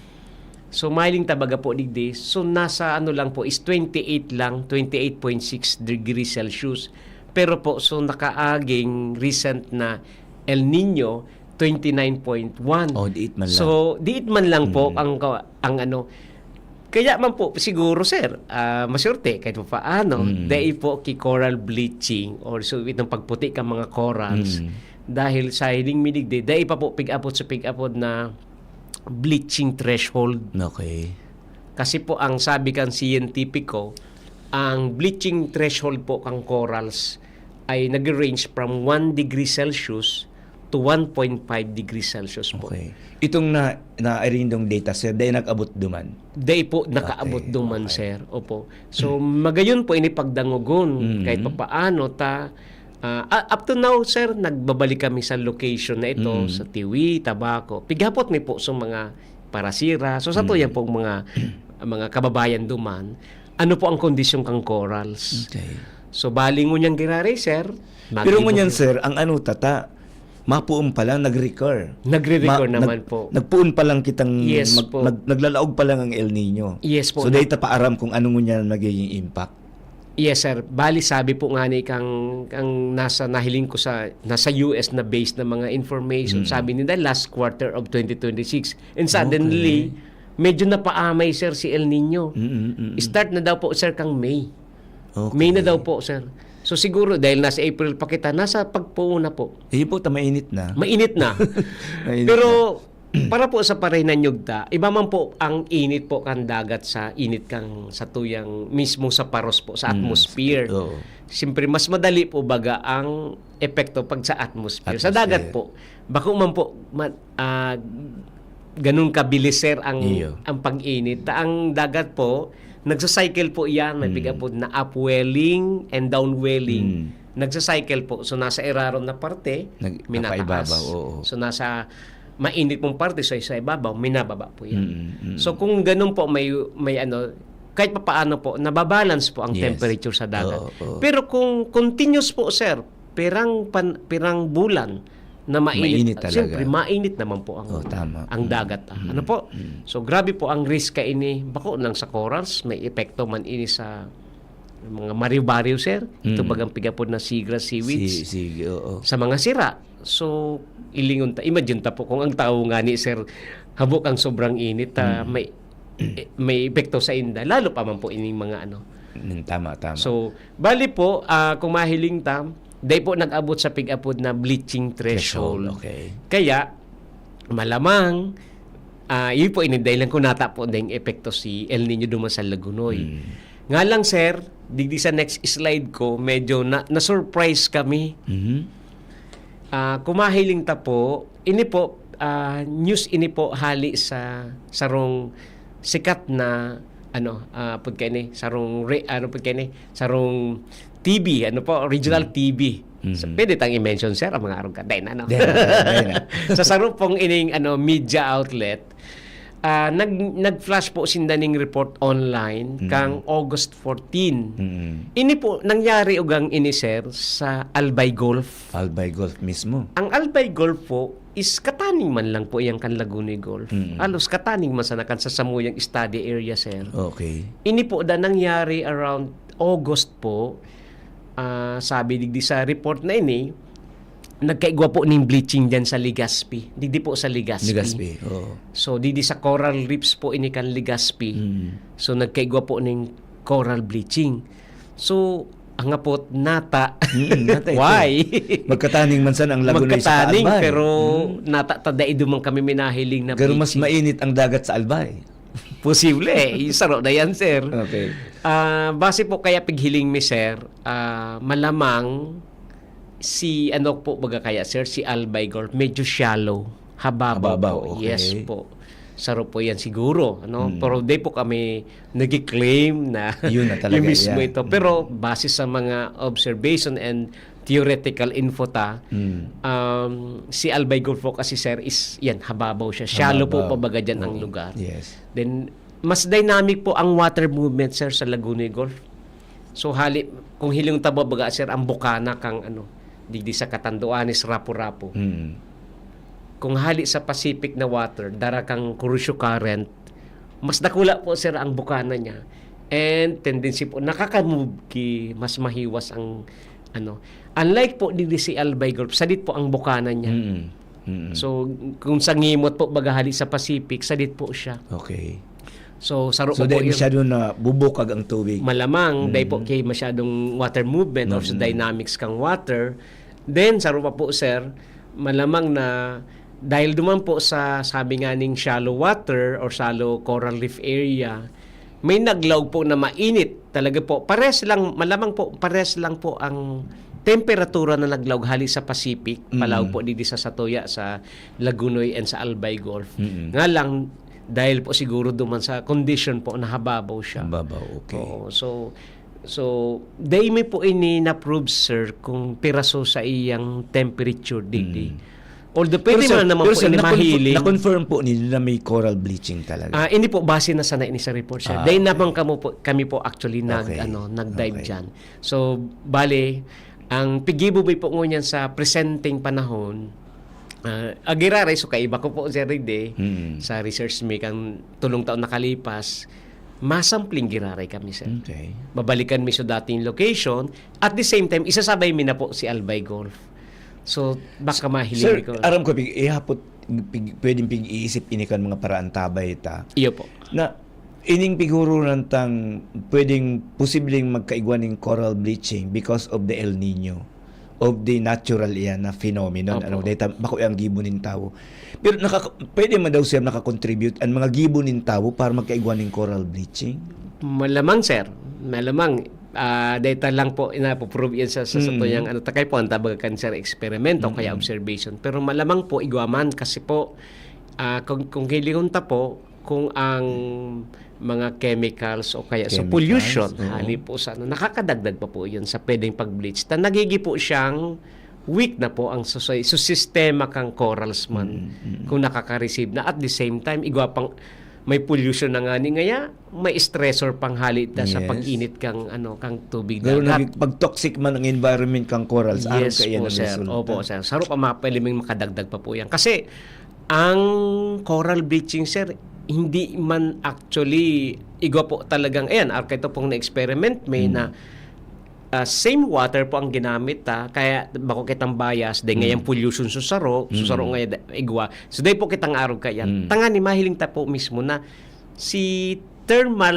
So, mahiling ta baga po digdi. So, nasa ano lang po is twenty-eight lang, twenty-eight point six degrees Celsius. Pero po, so nakaaging recent na El Niño, twenty-nine point one. Oh, diit man lang. So, diit man lang po Mm. ang ka-, ang ano. Kaya man po, siguro, sir, ah, maswerte kahit pa paano, Mm. dai po ki coral bleaching or so itong pagputi ka mga corals. Mm. Dahil sa hiling mi digdi, dai pa po pig-apod sa pig-apod na bleaching threshold. Okay. Kasi po, ang sabi kan siyentipiko, ang bleaching threshold po kang corals ay nag-range from one degree Celsius to one point five degrees Celsius po. Okay. Itong na, naarindong data, sir, dai nag-abot duman? Dai po nakaabot Okay, duman, okay. sir. Opo. So, magayon po ini pagdangogon, Mm. kahit papaano ta, ah, ah, up to now, sir, nagbabalik kami sa location na ito, Mm. sa Tiwi, Tabaco. Pighapot mi po sa mga parasira. So, sa Mm. tuyan pong mga, mga kababayan duman, ano po ang kondisyon kang corals? Okay. So, bali ngunyan giraray, sir, Pero nag-ibog ngunyan, na. sir, ang ano, tata, mapuon pa lang, nag-recur. Nagre-recur Ma-, naman nag-, po. nagpuon pa lang kitang Yes mag-, po. nag-, naglalaog pa lang ang El Niño. Yes po. So, Na- dahil ta paaram kung ano ngunyan magiging impact. Yes, sir. Bali, sabi po nga ni kang, kang nasa nahiling ko sa, nasa U S na based na mga information, Mm. sabi nila last quarter of twenty twenty-six. And suddenly, Okay. medyo napaamay, sir, si El Niño. Mm, mm, mm. Start na daw po, sir, kang May. Okay. May na daw po, sir. So, siguro, dahil nasa April pa kita, nasa pagpuon na po. Ayun po, ta mainit na. Mainit na. Mainit Pero, na. Para po sa pareho na nyugta, iba man po ang init po kan dagat sa init kan satuyang mismo sa paros po, sa Mm, atmosphere. Oo. Siyempre, mas madali po baga ang epekto pag sa atmosphere. Sa dagat Atmosphere. po, bako man po ma-, ah, ganun kabilis, sir, ang, Iyo. ang pag-init. Ta ang dagat po, nagsa-cycle po yan. May Mm. pig-apod na upwelling and downwelling. Mm. Nagsa-cycle po. So, nasa irarom na parte, Nag-, minataas. napaibabaw, oo. So, nasa mainit pong parte, so, sa ibabaw, minababa po yan. Mm, mm. So, kung ganun po, may, may ano, kahit papaano po, nababalance po ang Yes. temperature sa dagat. Oo, oo. Pero kung continuous po, sir, pirang pan-, pirang bulan na mainit, Mainit talaga. siyempre, mainit naman po ang, Oh, tama. ang Mm, dagat, ah. mm, Ano po? mm. So, grabe po ang risk kaini. Bako lang sa corals, may epekto man ini sa mga mariw-bariw, sir. Ito Mm. bagang pig-apod na seagrass, seaweeds. Si-, sige, oo. Sa mga sira. So, ilingon ta, imagine ta po kung ang tawo ngani, sir, habo kang sobrang init, ah, Mm. may, eh, may epekto sa inda. Lalo pa man po ining mga ano. Mm, tama, tama. So, bali po, ah, kung mahiling ta, dai po nag-abot sa pig-apod na bleaching threshold. Threshold, okay. Kaya, malamang, ah, yun po, ini dahilan kung nata po ding epekto si El Niño duman sa Lagonoy. Mm. Nga lang, sir, digdi sa next slide ko, medyo na, na-surprise kami. Mhm. Ah, kung mahiling ta po, ini po, ah, news ini po hali sa sarong sikat na, ano, ah, pud kaini, sarong re-, ano pud kaini, sarong T V, ano po, regional Mm. T V. So, Mhm. pwede tang i-mention, sir, ang mga arog ka. Dai na, no? Dai na, dai na. Sa saro pong ining, ano, media outlet, ah, nag-, nag-flash po sinda ning report online Mm. kang August fourteen. Mm. Ini po, nangyari ugang ini, sir, sa Albay Golf. Albay Golf mismo. Ang Albay Golf po is kataning man lang po yan kan Lagonoy Golf. Mm. Halos kataning man sana kan sa samuyang study area, sir. Okay. Ini po da nangyari around August po. Ah, sabi digdi sa report na ini, nagkaigwa po ning bleaching diyan sa Legazpi. Digdi po sa Legazpi. Legazpi, oo. So, digdi sa coral reefs po ini kan Legazpi. Mm. So, nagkaigwa po ning coral bleaching. So, ang apot, nata. Mm, nata ito. Why? Magkataning man sana ang Lagonoy sa Magkataning, Albay. pero Mm. nata ta dai duman kami minahiling na Pero mas bleaching. mainit ang dagat sa Albay. Posible, eh. Yung saro na yan, sir. Okay. Ah, base po kaya pighiling mi, sir, ah, malamang si, ano po, baga kaya, sir, si Albay Golf, medyo shallow. Hababaw Hababaw, po. okay. Yes po. Saro po yan siguro, ano? Mm. Pero di po kami nag-claim na Yun na talaga, yun mismo yeah. ito. Pero Mm. base sa mga observation and theoretical info ta, Mm. um, si Albay Golf po kasi, sir, is, yan, hababaw siya. Shallow po, Hababaw. pambaga dyan ang Oo. lugar. Yes. Then, mas dynamic po ang water movement, sir, sa Lagonoy Golf. So, hali, kung hiling ta babaga, sir, ang bukana kang, ano, digdi sa Catanduanes, Rapu-Rapu. Mm. Kung hali sa Pacific na water, dara kang Kuroshio Current, mas dakula po, sir, ang bukana niya. And tendency po, nakaka-move ki mas mahiwas ang, ano. Unlike po digdi si Albay Golf, sadit po ang bukana niya. Mm. Mm. So, kung sa ngimot po, baga hali sa Pacific, sadit po siya. Okay. So, saro So, po dahil yun. masyado na bubukag ang tubig. Malamang, Mm. dahil po kay masyadong water movement or sa Mm. dynamics kang water, then, saro pa po, sir, malamang na dahil duman po sa, sabi nga ning shallow water or shallow coral reef area, may naglaog po na mainit. Talaga po, pares lang, malamang po, pares lang po ang temperatura na naglaog hali sa Pacific, Mm. palaog po digdi sa satuya, sa Lagonoy and sa Albay Golf. Mm. Nga lang, dahil po siguro duman sa condition po na hababaw siya. Hababaw, okay. Oo, so, so, dai mi po ini na-prove, sir, kung piraso sa iyang temperature digdi. Mm. Although, Pero pwede sir, man naman pero po sir, ini nakon-, mahiling. na-confirm po ninyo na may coral bleaching talaga? Ah, ini po, base na sana ini sa report, sir. Ah, Dahil okay. naman kamo po, kami po actually nag-, Okay. ano, nag-dive Okay. dyan. So, bale, ang piggibo mi po ngunyan sa presenteng panahon, ah, agiraray, so kaiba ko po, Sir Ride, Mm. sa research mi kan tulong taon nakalipas, masampling giraray kami, sir. Okay. Babalikan mi sa dating location, at the same time, isasabay mi na po si Albay Golf. So, baka mahiling Sir, ko. aram ko, pig-, ihapot, pig-, pwedeng pig-iisip ini kan mga paraantabay ta. Iyo po. Na, ining pighurunan tang pwedeng, posibleng magkaigwa ning coral bleaching because of the El Niño. of the natural iyan na phenomenon. Opo. Ano, dahil ta-, bako ang gibo nin tawo. Pero nakaka-, pwede man daw siya nakakontribute ang mga gibo nin tawo para magkaigwa ning coral bleaching? Malamang, sir. Malamang. Ah, data lang po, inapo-prove yan sa, sa, sa Mm. tuyang, ano, takay po, ang tawag kan, sir, eksperimento, kaya Mm. observation. Pero malamang po, igwa man, kasi po, ah, kung, kung hilingon ta po, kung ang mga chemicals o kaya sa Chemicals, pollution, oo. hali po sa, ano, nakakadagdag pa po yun sa pwedeng pag-bleach. Ta-, nagigi po siyang weak na po ang susay-, su sistema kang corals man Mm, mm. kung nakaka-receive na. At the same time, igwa pang may pollution na nga ni ngaya, may stressor pang hali ta sa Yes. pag-init kang, ano, kang tubig Lalo na dagat. pag toxic man ang environment kang corals, arog Yes kaiyan po, ang sir. resulta. Opo, sir. Saro pa, mga pwede may makadagdag pa po yan. Kasi, ang coral bleaching, sir, hindi man actually igwa po talagang, ayan, arog ito pong na-experiment, may Hmm. na, ah, same water po ang ginamit, ha, kaya bako kitang bias, dahil Hmm. ngayang pollution susaro, susaro Hmm. ngaya da-, igwa. So, dahil po kitang arog kaiyan. Hmm. Tangani, mahiling ta po mismo na si thermal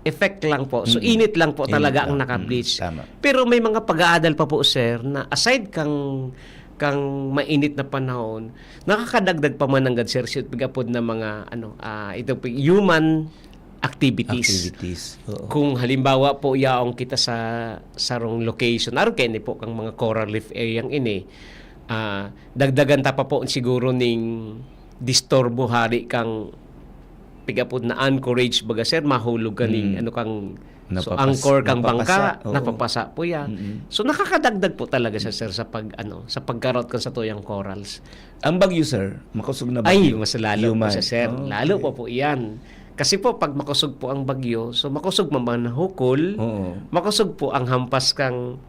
effect lang po. So, Hmm. init lang po Init talaga ang lang. naka-bleach. Hmm. Tama. Pero may mga pag-aadal pa po, sir, na aside kang, kang mainit na panahon, nakakadagdag pa man nanggad, sir, siya pag-apod na mga, ano, ah, ito po, human activities. Activities, oo. Kung halimbawa po, yaong kita sa sarong location, arog kaini po kang mga coral reef area ini, ah, dagdagan ta pa po siguro ning disturbo hali kang pag-apod na anchorage, baga, sir, mahulog ka ning, Mm. ano, kang, so, Napapas-, anchor kang napapasa, bangka, oo. napapasa po yan. Mm-mm. So, nakakadagdag po talaga siya, sir, sa pag, ano, sa pagkarot kan sa tuyang corals. Ang bagyo, sir, makosog na Ay, bagyo? mas lalo po Human. siya, sir. Oh, Lalo okay. po po yan. Kasi po, pag makosog po ang bagyo, so, makosog man, man hukol, Oo. makosog po ang hampas kang,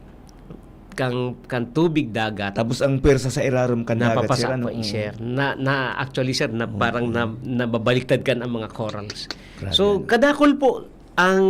kang, kang tubig dagat. Tapos ang pwersa sa irarom kan dagat, Napapasa sir, ano? po, eh, Oo. sir. Na, na, actually, sir, na Oo. parang na, nababaliktad kan ang mga corals. Grabe, So, ano? kadakol po ang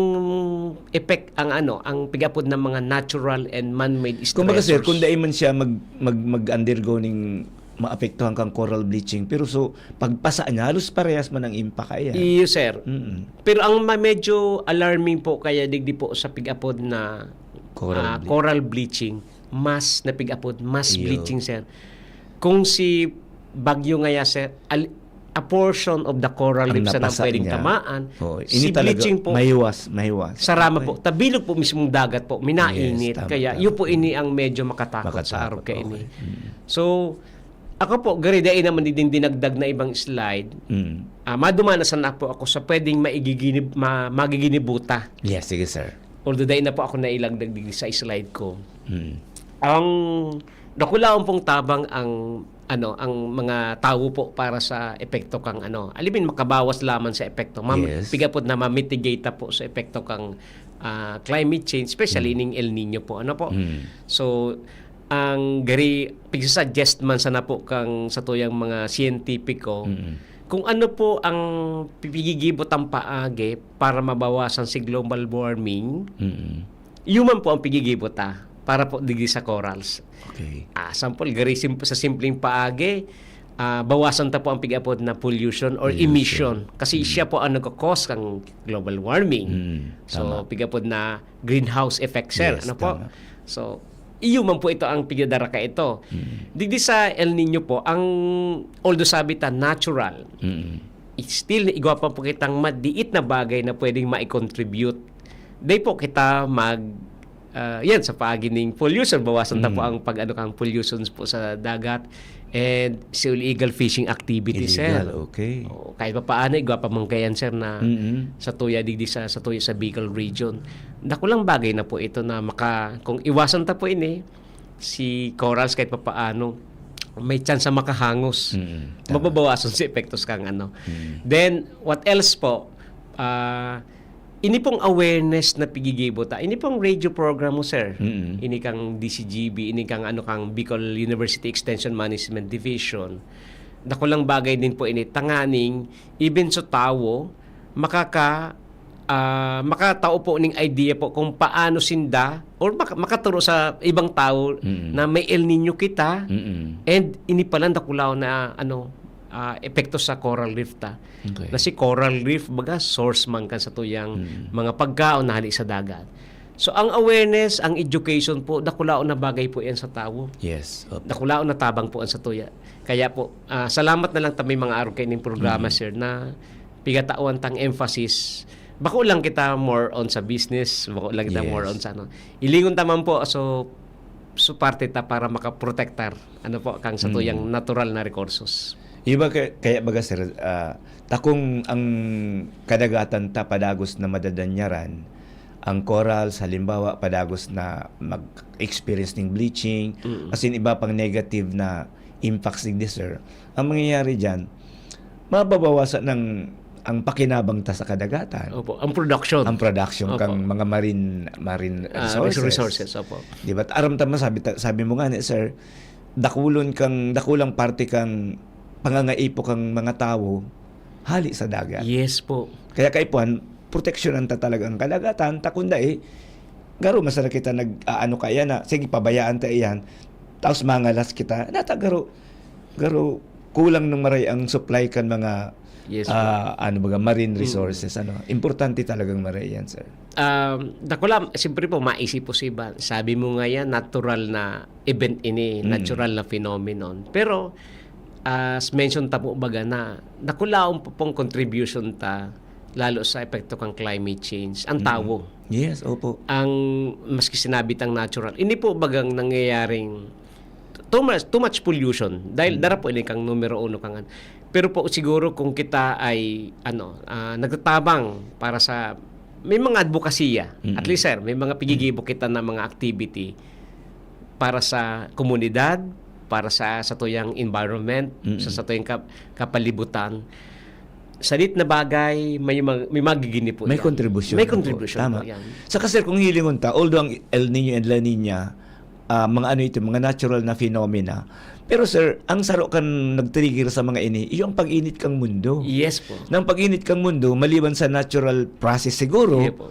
effect, ang ano, ang pag-apod ng mga natural and man-made Kumbaga, sir, stressors. kung dai man siya mag-, mag-, mag-undergo ning maapektuhan kang coral bleaching, pero so, pagpasa niya, halos parehas man ang impact kaya. Iyo, sir. Mm-mm. Pero ang ma-, medyo alarming po kaya digdi po sa pag-apod na, Coral ah, ble- coral bleaching, mas na pag-apod, mas Iyo. bleaching, sir. Kung si bagyo ngaya, sir, al-, a portion of the coral Ang reef sa nang napasa pwedeng niya. tamaan, Oo, ini si talaga, bleaching po, mahiwas, mahiwas. sarama Okay. po, tabilog po mismong dagat po, minainit. Yes, tama, Kaya tama. yun po ini ang medyo makatakot sa Makatakot, araw kaini. okay. Mm. So, ako po, gari, dai naman din dinagdag na ibang slide. Mm. Ah, madumana sana po ako sa pwedeng maigiginib-, ma-, magiginibuta. Yes, sige, sir. Although dai na po ako nailagdag din sa slide ko. Mm. Ang dakulaon pong tabang ang, ano, ang mga tawo po para sa epekto kang, ano, alimin makabawas lamang sa epekto. Mam-, Yes. pigapot na ma-mitigate ta po sa epekto kang, ah, climate change, especially Mm. ning El Niño po. Ano po? Mm. So, ang gari, pigsa-suggest man sana po kang sa tuyang mga siyentipiko, Mm. kung ano po ang pigigibot ang paagi para mabawasan si global warming, Mm. yun man po ang pigigibot ta para po digdi sa corals. Okay. Ah, sample, gari sim-, sa simpleng paagi, ah, bawasan ta po ang pig-apod na pollution or Pollution. emission. Kasi Mm. siya po ang nagkakos kang global warming. Mm, So, tama. pig-apod na greenhouse effect, sir. Yes, Ano po? tama. So, iyo man po ito ang pigdadara ka ito. Mm. Digdi sa El Niño po, ang, although sabi ta natural, Mm. it's still, igwa pa po kitang madiit na bagay na pwedeng mai-contribute. Di po kita mag, ah, yan, sa paagi ning pollution, bawasan ta po Mm. ang pag-ano kang pollutions po sa dagat and sa illegal fishing activity, sir. Illegal, okay. Oo, kahit pa paano, igwa pa man kayan, sir, na Mm. sa tuya digdi sa, sa tuya sa Bicol region. Dakulang bagay na po ito na maka-, kung iwasan ta po ini, si corals kahit papaano, may tsansa makahangos. Mm, tama. Mababawasan si epektos kang ano. Mm. Then, what else po? Ah, ini pong awareness na pigigibo ta. Ini pong radio program mo, sir. Mm. Ini kang D C G B, ini kang ano, kang Bicol University Extension Management Division. Dakulang bagay din po ini. Tanganing, even sa tawo, makaka-, ah, makatao po ning idea po kung paano sinda or maka-, makaturo sa ibang tao Mm. na may El Niño kita Mm. and ini pala dakulaw na, ano, ah, epekto sa coral reef ta. Okay. Na si coral reef, baga, source man kan sa tuyang Mm. mga pagkaon na hali sa dagat. So, ang awareness, ang education po, dakulaon na bagay po yan sa tawo. Yes. Opo. Dakulaon na tabang po ang satuya. Kaya po, ah, salamat na lang ta may mga arog kaining programa, Mm. sir, na pigatawan tang emphasis. Bako lang kita more on sa business, bako lang kita Yes. more on sa ano. Ilingon ta man po, so, so parte ta para makaprotektar, ano po, kang satuyang Mm. natural na rekursos. Iba ka, kaya baga, sir, ah, takong ang kadagatan ta padagos na madadanyaran, ang corals, halimbawa, padagos na mag-experience ning bleaching, Mm. as in, iba pang negative na impacts digdi, sir. Ang mangyayari diyan, mababawasan ng, ang pakinabang ta sa kadagatan. Opo, ang production. Ang production Opo. kang mga marine, marine Ah, resources. resources, opo. Di ba? Aram ta man, sabi, ta- sabi mo nga ni, sir, dakulon kang, dakulang parte kang pangangaipo kang mga tawo, hali sa dagat. Yes po. Kaya kaipuhan, proteksyonan ta talaga ang kadagatan, ta kung dai, garo masala kita nag-aano kaya na, sige, pabayaan ta iyan, tapos mangalas kita, nata garo, garo, kulang ng maray ang supply kan mga, Yes po. ah, ano baga, marine Mm. resources, ano. Importante talagang maray yan, sir. Um, dakula, siyempre po, maisip po sa iba. Sabi mo nga yan, natural na event ini, Mm. natural na phenomenon. Pero, as mentioned ta po baga na, dakulaon po pong contribution ta, lalo sa epekto kang climate change, ang Mm. tawo. Yes, opo. Ang, maski sinabi tang natural, ini po bagang nangyayaring too much, too much pollution. Dahil Mm. dara po ini kang numero uno kang an-, pero po siguro kung kita ay, ano, ah, nagtatabang para sa, may mga advokasya. Mm. At least, sir, may mga pigigibo kita na mga activity para sa komunidad, para sa, sa tuyang environment, Mm. sa, sa tuyang kap-, kapalibutan. Sadit na bagay, may mag-, may magigini po May yan. kontribusyon May na po. kontribusyon Tama. po yan. Saka, sir, kung hilingon ta, although ang El Niño and La Niña, ah, mga ano ito, mga natural na phenomena. Pero, sir, ang saro kan nag-trigger sa mga ini, yung pag-init kang mundo. Yes po. Nang pag-init kang mundo, maliban sa natural process siguro, Yes po.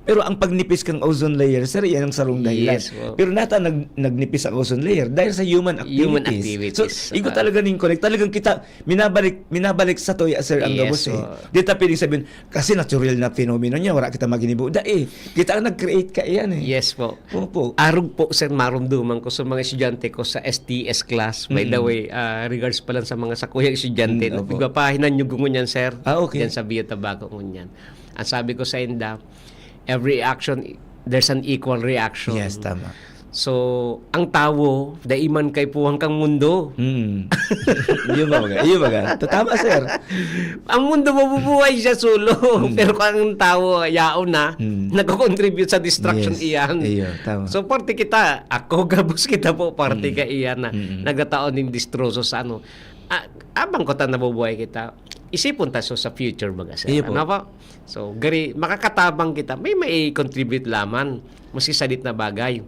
pero ang pagnipis kang ozone layer, sir, yan ang sarong dahilan. Yes po. Pero nata nag, nagnipis ang ozone layer dahil sa human activities. Human activities. So, igo Ah. talaga ning connect. Talagang kita, minabalik, minabalik sa tuya, sir, ang Yes gabos eh. po. Di ta pwedeng sabihin, kasi natural na phenomenon niya, wala kita maginibo. Dai, kita ang nag-create ka iyan eh. Yes po. Opo. Arog po, sir, marumduman ko sa mga estudyante ko sa S T S class. By the Mm. way, ah, regards pa lang sa mga sakuyang estudyante. Mm, No? opo. Pigpapahinan nyo gungon yan, sir. Ah, okay. Yan sa Bio Tabaco ngunyan. Ang sabi ko sa inda, every action, there's an equal reaction. Yes, tama. So, ang tawo, dai man kaipuhan kang mundo. Hmm. Iyo ba, baga? Iyo ba, baga? Tatama, sir. Ang mundo mabubuhay siya solo. Hmm. Pero kung ang tawo, yaon na, Hmm. nagko-contribute sa destruction Yes. iyan. Iyo, tama. So, parte kita, ako gabos kita po, parte Hmm. ka iyan na Hmm. nagkataon ng destroso sa ano. Ah, abang ko ta nabubuhay kita, isipon ta so sa future baga, sir. Iyo po. Ano po? So, gari, makakatabang kita. May mai-contribute laman. Maski sadit na bagay.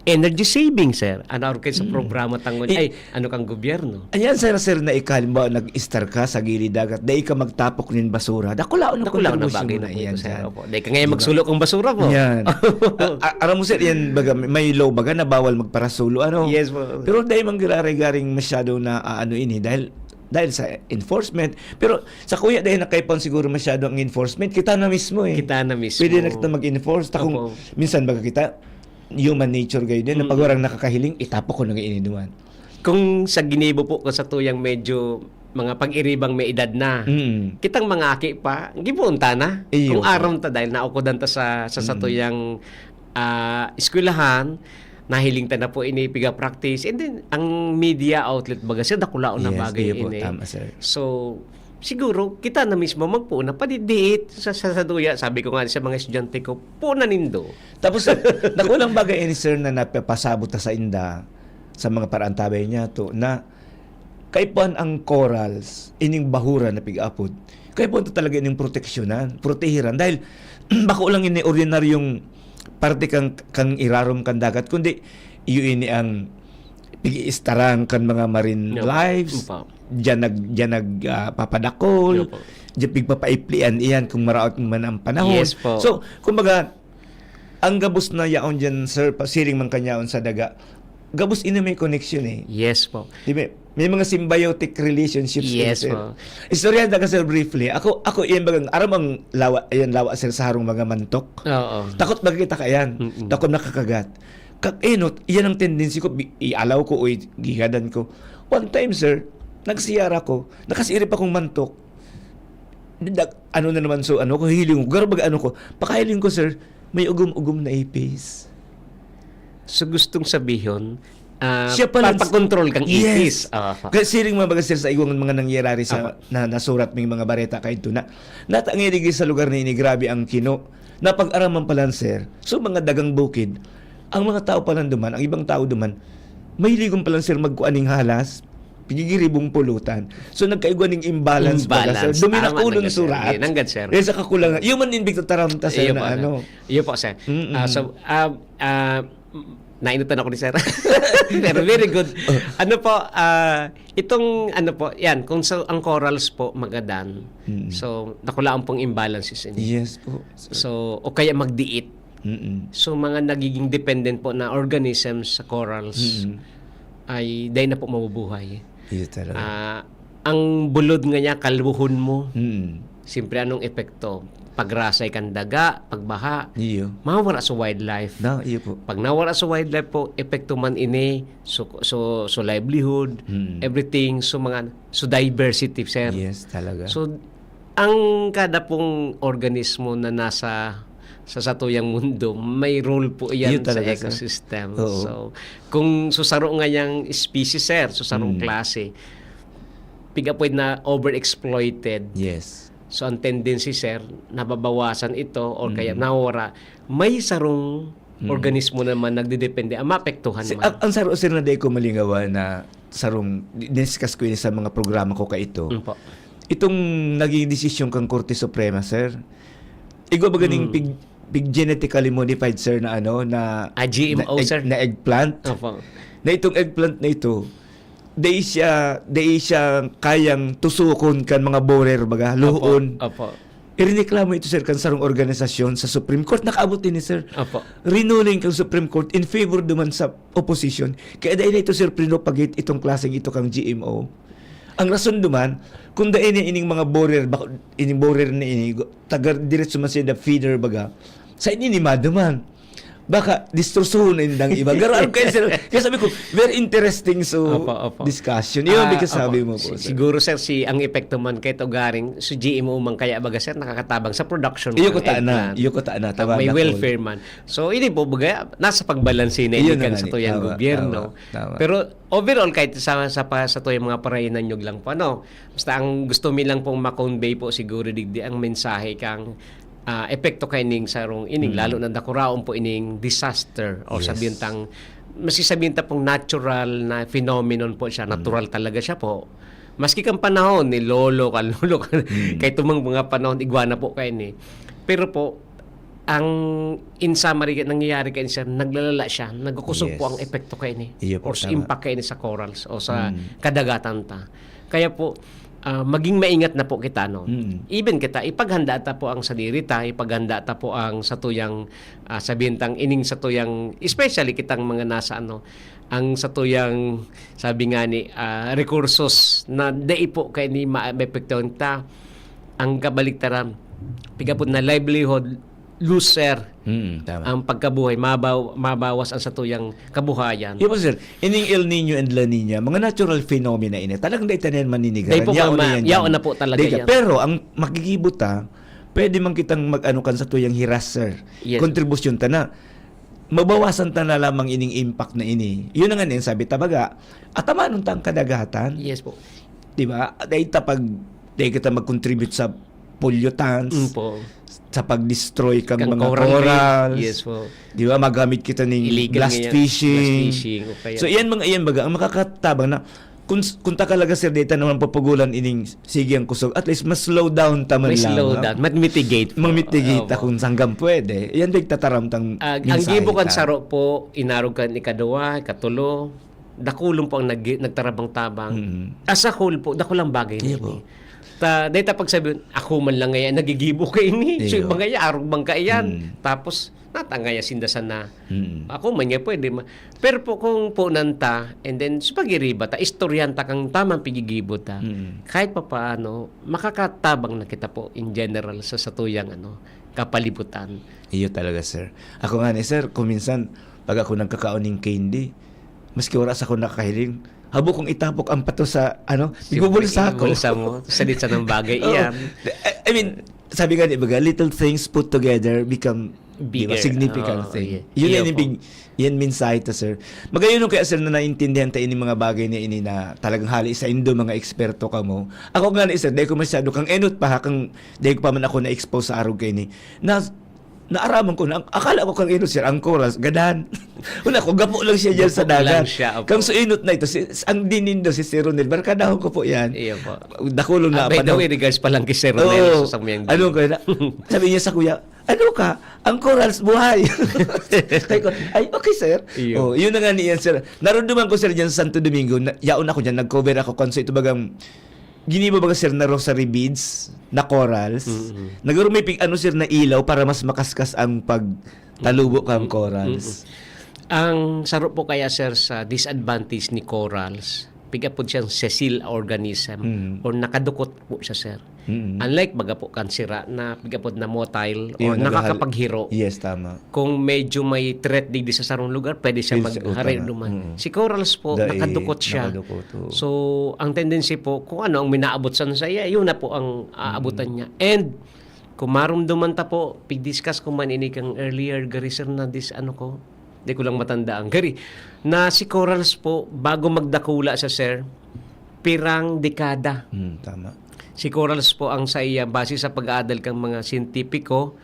Energy saving, sir. Ano, arog kayo sa Mm. programa tangon, Eh, ay, ano kang gobyerno? Ayan, sir, sir, na ikaw, halimbawa, nag-istar ka sa gilid dagat, dai ka magtapok nin basura. Dakulaon ang Dakulaon na kontribusyon bagay mo na po iyan ito, sir. dyan. Opo. Dahil ka ngayon Di ba? magsulo kang basura po. Yan. A-, a-, aram mo, sir, yan, baga, may law baga na bawal magparasulo, ano? Yes po. Pero dahil man giraray-garing masyado na, ah, ano ini, dahil, dahil sa enforcement. Pero sa kuya, dahil nakaipon siguro masyado ang enforcement, kita na mismo eh. Kita na mismo. Pwede na kita mag-enforce. Ta kung Opo. minsan baga kita, human nature kayo din, na pag Mm. warang nakakahiling, itapok ko na ini duman. Kung sa ginibo po ko sa tuyang medyo mga pag-iribang may edad na, Mm. kitang mga aki pa, gibuon ta na. Iyo. Kung aram ta dahil naukodan ta sa, sa, sa Mm. tuyang, ah, eskwelahan, nahiling ta na po ini piga-practice. And then, ang media outlet baga, sir, dakulaon na Yes, bagay iyo po, ini. Tama, sir. So, siguro, kita na mismo magpuon na padidiit sa, sa, sa tuya. Sabi ko nga sa mga estudyante ko, "Puon na nindo." Tapos, nakulang bagay ini, sir, na napapasabot ta sa inda, sa mga paraantabay niya to, na kaipuhan ang corals, ining bahura na pig-apod, kaipuhan ta talaga ining proteksyonan, protehiran. Dahil, bako lang ini ordinaryong parte kang, kang irarom kan dagat, kundi iyo ini ang pig-iistarang kan mga marine Yep. lives. Opo. Diyan nag, diyan nag, ah, papadakol, Opo. diyan pigpapaiplian iyan kung maraot man ang panahon. Yes po. So, kumbaga, ang gabos na yaon diyan, sir, pasiring man kanyaon sa daga, gabos ini may connection eh. Yes po. Di ba? May mga symbiotic relationships din, Yes, sir. po. Istoryahan ta ka, sir, briefly. Ako, ako, iyan bagang, aram ang lawa, ayan, lawa, sir, sa harong mga mantok. Oo. Takot baga kita kaiyan. Mm-mm. Takot nakakagat. Kak-, eh, no, iyan ang tendency ko, bi-, ialaw ko o i-, gigadan ko. One time, sir, nagsiyara ko, nakasiirip akong mantok. Dag-, ano na naman, so, ano ko, hiling ko, garag ano ko, pakahiling ko, sir, may ugom-ugom na ipis. So, gustong sabihon, ah, Siya pala, papakontrol kang yes. ipis. Aha. Kaya siring mga baga, sir, sa igwang mga nangyayari sa Aha. na nasurat ming mga bareta kaidto na, nata nga digdi sa lugar na ini, grabe ang kino. Napag-araman pala, sir. So, mga dagang bukid, ang mga tao pala duman, ang ibang tao duman, mahilig pala, sir, magkuan ning halas, pigigiribong pulutan. So, nagkaigwa ning imbalance pala, sir. Imbalance. Tama, Duminakulon nanggad, sir. surat. Nanggad, sir. Kaya sa kakulangan, human invicto taram ta, sir, Iyo na po, sir. ano. Iyo po, sir. Mm-mm. Ah, so, ah, ah, nainutan ako ni sir. Pero very good. Oh. Ano po, ah, itong ano po, yan, kung sa, ang corals po, magadan. Mm. So, nakulaan pong imbalances ini. Yes po, sir. So, o kaya magdiit. Mm. So, mga nagiging dependent po na organisms sa corals Mm. ay dai na po mabubuhay. Iyo talaga. Ah, ang bulod nga niya, kaluhon mo. Mm. Siyempre, anong epekto? Pagrasay kan daga, pagbaha, Iyo. mawara sa wildlife. Na, iyo po. Pag nawara sa wildlife po, epekto man ini, so, so, so livelihood, Mm. everything, so mga, so diversity, sir. Yes, talaga. So, ang kada pong organismo na nasa sa satuyang mundo, may role po iyan Iyo sa talaga, sir. ecosystem. Oo. So, kung so saro nga niyang species, sir, so sarong Mm. klase, piga pwede na overexploited. Yes. So, ang tendency, sir, nababawasan ito or kaya Mm. nawawara. May sarong Mm. organismo naman nagdedepende, ang maapektuhan Si, man. ang, ang saro, sir, na di ko malingawan na sarong di-, discuss ko ini sa mga programa ko kaito. Mm po. Itong naging desisyon kang Korte Suprema, sir. Igwa ba ganing Mm. pig-, pig-genetically modified, sir, na ano, na, Ah, G M O, na egg-, sir. na eggplant? Opo. Na itong eggplant na ito, dai siya, dai siya kayang tusokon kan mga borer, baga, Opo, luhoon. opo. Irineklamo ito, sir, kan sarong organisasyon sa Supreme Court. Nakaabot din ni, sir. Opo. Rinuling kang Supreme Court in favor duman sa opposition. Kaya dahil na ito, sir, pinopagate itong klaseng ito kang G M O. Ang rason duman, kung dai na ining mga borer, bako, ining borer na ini, taga diretso man sila feeder, baga, sa ininimado man. Baka distrosohon na indang iba. Garo, ano kaya, sir? Kaya sabi ko, very interesting, so, Opo, opo. discussion. Yun, Ah, because sabi opo. mo po, Si-, sir. siguro, sir, si, ang epekto man kay Togaring, si G M O man kaya, baga, sir, nakakatabang sa production Iyo ng ko ta na, eggplant. iyo ko ta na, Pag tama may na, welfare Col. man. So, ini po, baga, nasa pagbalanse na Iyo ini na kan nga sa ni, tuyang tama, gobyerno. tama, tama. Pero overall, kahit sa, sa pa, sa tuyang mga parainan nyo lang po, ano, basta ang gusto mi lang pong ma-convey po siguro, digdi ang mensahe kang ah, epekto kaining sarong ining, Mm. lalo na dakuraon po ining disaster or Yes. sabihin tang, maski sabihin ta pong natural na phenomenon po siya, Mm. natural talaga siya po. Maski kang panahon ni lolo, kan lolo, kan, Mm. kay tumang mga panahon, igwa na po kaini. Pero po, ang, in summary, nangyayari kaini siya, naglalala siya, nagkukusog po Yes. ang epekto kaini Iyo po, or sa tama. impact kaini sa corals o sa Mm. kadagatan ta. Kaya po, ah, maging maingat na po kita, no? Mm. Even kita, ipaghanda ta po ang sadiri ta, ipaghanda ta po ang satuyang, ah, sabihin tang ining satuyang, especially kitang mga nasa ano, ang satuyang, sabi nga ni, ah, rekursos na dai po kaini ma-, maapektuhan ta. Ang kabaliktaran, piga po na livelihood, loser Mm, tama. ang pagkabuhay, mabaw-, mabawas ang satuyang kabuhayan. Iyo po, sir. Ining El Niño and La Niña, mga natural phenomena ini. Talagang dai ta na yan maninigaran. Dai po Yaon na ma-, yan yaon dyan. na po talaga Dai ka. yan. Pero ang makikibo ta, pwede man kitang mag-ano kan satuyang hiras, sir. Yes. Kontribusyon ta na. Mabawasan ta na lamang ining impact na ini. Yun na nga nin sabi ta, baga, atamanon ta ang kadagatan. Yes po. Di ba? Dai ta pag, dai kita mag-contribute sa pollutants, Mm po. sa pag-destroy kang Kang mga coral reef. corals. Yes po. Di ba? Magamit kita ning Illegal blast ngayon, fishing. blast fishing, o kaya So, iyan mga, iyan baga, ang makakatabang na, kung, kung ta talaga, sir, dai ta naman papugulan ining sige ang kusog, at least mas slow down ta man May lang, slow no? down, mat-mitigate po. Ma-mitigate ta Opo. kung sanggang pwede. Iyan, dai tataram tang Ah, ang mensahe gibo kan ta. saro po, inarog kan ikaduwa, ikatulo, dakulon po ang nag-, nagtarabang-tabang. Mm. As a whole po, dakulang bagay na Iya ini. po. Ta, dahil ta pagsabi, "Ako man lang ngayon nagigibo kaini. So, Iyo. yung mga yan, arog man kaiyan." Mm. Tapos, natangaya sinda sana. Mm. Ako man nga pwede ma-, pero po kung punan ta, and then, sa pag-iriba ta, istoryahan ta kang tamang pigigibo ta. Mm. Kahit pa paano, makakatabang na kita po in general sa satuyang, ano, kapalibutan. Iyo talaga, sir. Ako nga ni sir, kung minsan, pag ako nagkakaon ng candy, maski oras ako nakahiling, habo kong itapok ang pato sa, ano, Siyempre, ibubulsa ko. Ibubulsa mo. Sa litsa ng bagay Oo. iyan. I, I mean, sabi nga ni baga, little things put together become, di ba, Bigger. significant Oo, thing. iya. Yun Iya yung po. big, yan mensahe to, sir. Magayon kaya, sir, na naintindihan ta ini mga bagay na ini na talagang hali sa indo, mga eksperto ka mo. Ako nga ni sir, dahil ko masyado kang enot pa, ha, kang, dahil ko pa man ako na-expose sa arog kaini. Na, naaraman ko na, akala ko kang enot, sir, ang coral, gadahan. Una ko, gapo lang siya dyan sa Gapo lang dagat. Siya, opo. Kang suinot na ito, si, ang dinin daw si Sir Ronel, barkadahon ko po yan. Iyo po. Dakulong Ah, na by the panahon. way, regards pa lang kay Sir Ronel Oo. sa samyang Ano ko na? Sabi niya sa kuya, "Ano ka? Ang corals buhay." Sabi ko, "Ay, okay, sir." Iyo. Oh, yun na nga niyan, sir. Narunduman ko, sir, dyan sa Santo Domingo. Na, yaon ako dyan, nag-cover ako. Kanso ito bagang, ginibo baga, sir, na rosary beads, na corals. Mm-mm. Nagkaroon may pig, ano, sir, na ilaw para mas makaskas ang pagtalubo kang corals. Mm-mm. Ang saro po kaya, sir, sa disadvantage ni corals, pigapod siyang sessile organism Mm. or nakadukot po siya, sir. Mm. Unlike baga po kan sira na pigapod na motile or Yung naghahal- nakakapaghiro. Yes, tama. Kung medyo may threat digdi sa sarong lugar, pwede siya Pwede siya maghari utana. duman. Mm. Si corals po, Dai, nakadukot siya. Nakadukot, oo. So, ang tendency po, kung ano ang minaabot sa saya, yun na po ang aabutan niya. And, kung marumduman ta po, pig-discuss ko man ini kang earlier, gari sir na dis, ano ko, di ko lang matandaan. Gari, na si corals po, bago magdakula sa sir, pirang dekada. Mm, tama. Si corals po ang sa iya, base sa pag-aadal kang mga siyentipiko,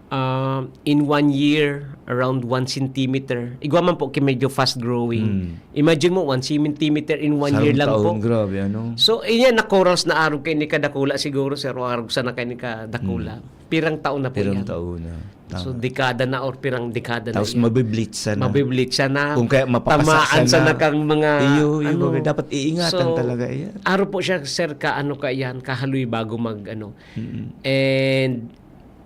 ah, in one year, around one centimeter. Igwa man po ki medyo fast growing. Mm. Imagine mo, one centimeter in one Sarong year lang taon, po. Grabe, ano? So, iyan na corals na arog kay ni kadakula siguro, sir, o arog sana kay ni kadakula. Pirang taon na po Pirang yan. taon na. Tama. So, dekada na or pirang dekada Tapos na yan. Mabiblitz sana. Mabiblitz sana. Kung kaya mapapasa Tamaan sana. sana kang mga, Iyo, iyo, ano. bagay. Dapat iingatan So, talaga yan. Aro po siya, sir, ka ano ka yan, kahaloy bago mag, ano. Mm. And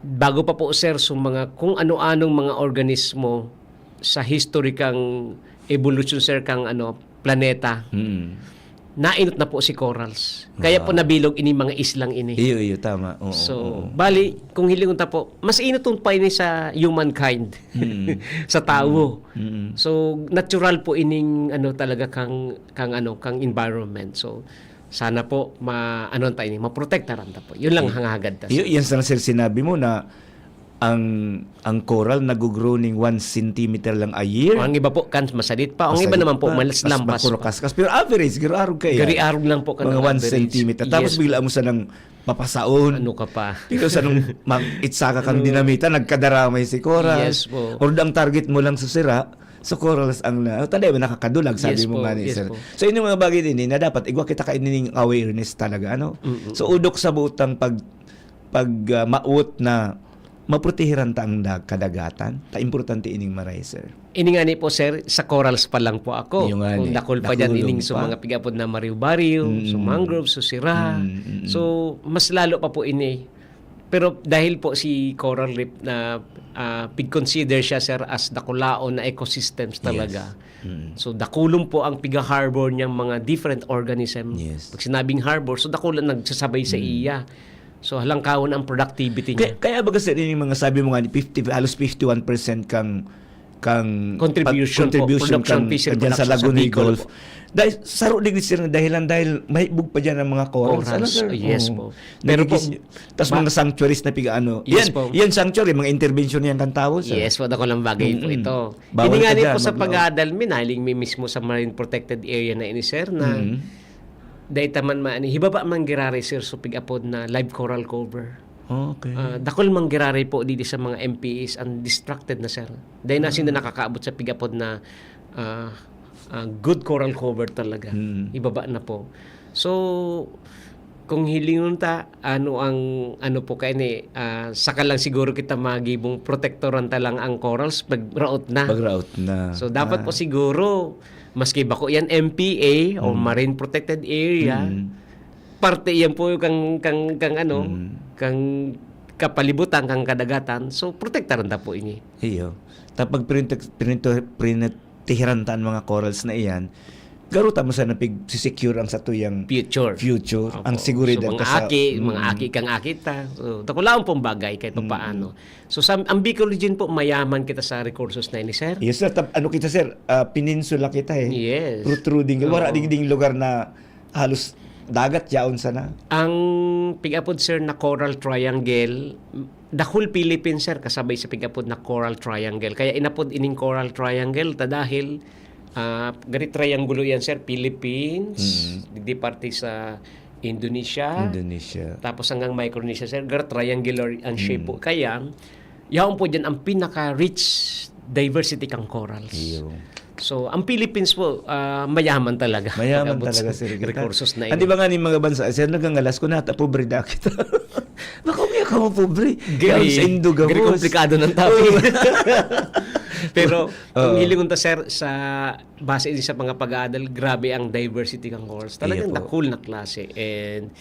bago pa po, sir, so mga kung ano-anong mga organismo sa history kang evolution, sir, kang ano, planeta, Mm. nainot na po si corals. Kaya po Ah. nabilog ini mga islang ini. Iyo, iyo, tama. Oo, So, oo. bali, kung hilingon ta po, mas inot pa ini sa humankind, Mm. sa tawo. Mm. So, natural po ining ano talaga kang, kang ano, kang environment. So, sana po ma ano ta ini, maprotektaran ta po. Yun lang Y-, hangahagad ta. y-, yan sana, sir, sinabi mo na ang ang coral nag-grow ning one centimeter lang a year. O, ang iba po kan masadit pa, ang iba Masadit naman po pa, mas lampas pa. Makuro kaskas. Pero average, garo-arog kaya. Gari arog lang po kan Mga one average. Centimeter. Tapos Yes. bigla mo sanang papasaon. Ano ka pa? Pero sa nung mag-itsaka kang dinamita, nagkadaramay si corals. Yes po. Or ang target mo lang sa sira, sa corals ang na, oh, tanda mo, nakakadulag, sabi Yes mo po, nga ni yes sir. po. So, ini mga bagay din, eh, na dapat igwa kita kaining awareness talaga, ano? Mm-mm. So, udok sa butang pag, pag ah, maot na maprotehiran ta ang dag-, kadagatan. Ta importante ining maray, sir. Ini nga ni po, sir, sa corals pa lang po ako. Yung nga Kung ni, dakol pa dyan, dakulong ining sa pa. mga pigapod na maribarium, sa Mm. mangrove, sa sira. Mm, mm, mm. So, mas lalo pa po ini. Pero dahil po si coral reef na ah, pig-consider siya, sir, as dakulaon na ecosystems talaga. Mm. So, dakulong po ang piga-harbor niyang mga different organism. Yes. Pag sinabing harbor, so dakulang nagsasabay sa Mm. iya. So, halangkawon ang productivity Kaya, niya. kaya baga, sir, yung mga sabi mo nga, ni fifty, halos fifty-one percent kang, kang Contribution pag-, contribution po, production, kang, fishing dyan sa production sa Lagonoy Bicol Golf. po. Dahil saro digdi, sir, dahilan dahil mahibog pa dyan ang mga corals. Corals, Ano, sir? yes Oo. po. Pero po, Nagigis-, tas ma- mga sanctuaries na piga ano. Yes yan, po. yan sanctuary, mga intervention yan kan tao, sir. Yes po, dakulang bagay po Mm-mm. ito. Bawal Ini nga ka ni dyan, po sa mag- pag-aadal, minaling mi mismo sa marine protected area na ini, sir, na Mm. dahil taman man, hibaba man giraray, sir, so pig-apod na live coral cover. Okay. Ah, dakul man giraray po didi sa mga M P Es ang distracted na, sir. Dahil na sila nakakaabot sa pig-apod na ah, ah, good coral cover talaga. Mm. Ibaba na po. So, kung hilingon ta, ano ang, ano po kayo ni, ah, saka lang siguro kita magibong protektoran ta lang ang corals, pag raot na. Pag raot na. So, dapat Ah. po siguro, Maski bako yan M P A o Mm. Marine Protected Area, Mm. parte yan po kang, kang, kang ano, Mm. kang kapalibutan, kang kadagatan. So, protektaran ta po ini. Iyo. Tapag pinrinte-, pinrinte-, pinritihiran ta an mga corals na iyan, garo ta mo sana pig-secure ang satuyang Future. future, Opo. ang seguridad So, mga ta sa aki, Mm. mga aki kang aki ta. So, dakulaon pong bagay kahit Mm. papaano. So, sa, ang Bicol Region po, mayaman kita sa resources na ini, sir. Yes, sir. Tab-, ano kita, sir? Ah, peninsula kita eh. Yes. Protruding. Wala Oo. digding lugar na halos dagat yaon sana. Ang pig-apod, sir, na Coral Triangle, the whole Philippines, sir, kasabay sa pig-apod na Coral Triangle. Kaya inapod ining Coral Triangle ta dahil, ah, gari triangulo yan, sir, Philippines, Mm. digdi parte sa Indonesia, Indonesia. tapos hanggang Micronesia, sir, gari triangular ang shape Mm. po. Kaya, yaon po dyan ang pinaka-rich diversity kang corals. Iyo. So, ang Philippines po, ah, mayaman talaga. Mayaman Pag-abot talaga, sa sir, kita. resources na Hindi ini. ba nga ni mga bansa, sir, nagangalas ko, nata pobre da kita. Baka umiyak ako pobre. Gari, Yan sa Indo gabos. gari komplikado ng topic. Oo. Pero, kung Oo. hilingon ta, sir, sa base din sa mga pag-aadal, grabe ang diversity ng corals. Talagang Iya po. Dakul na klase. And,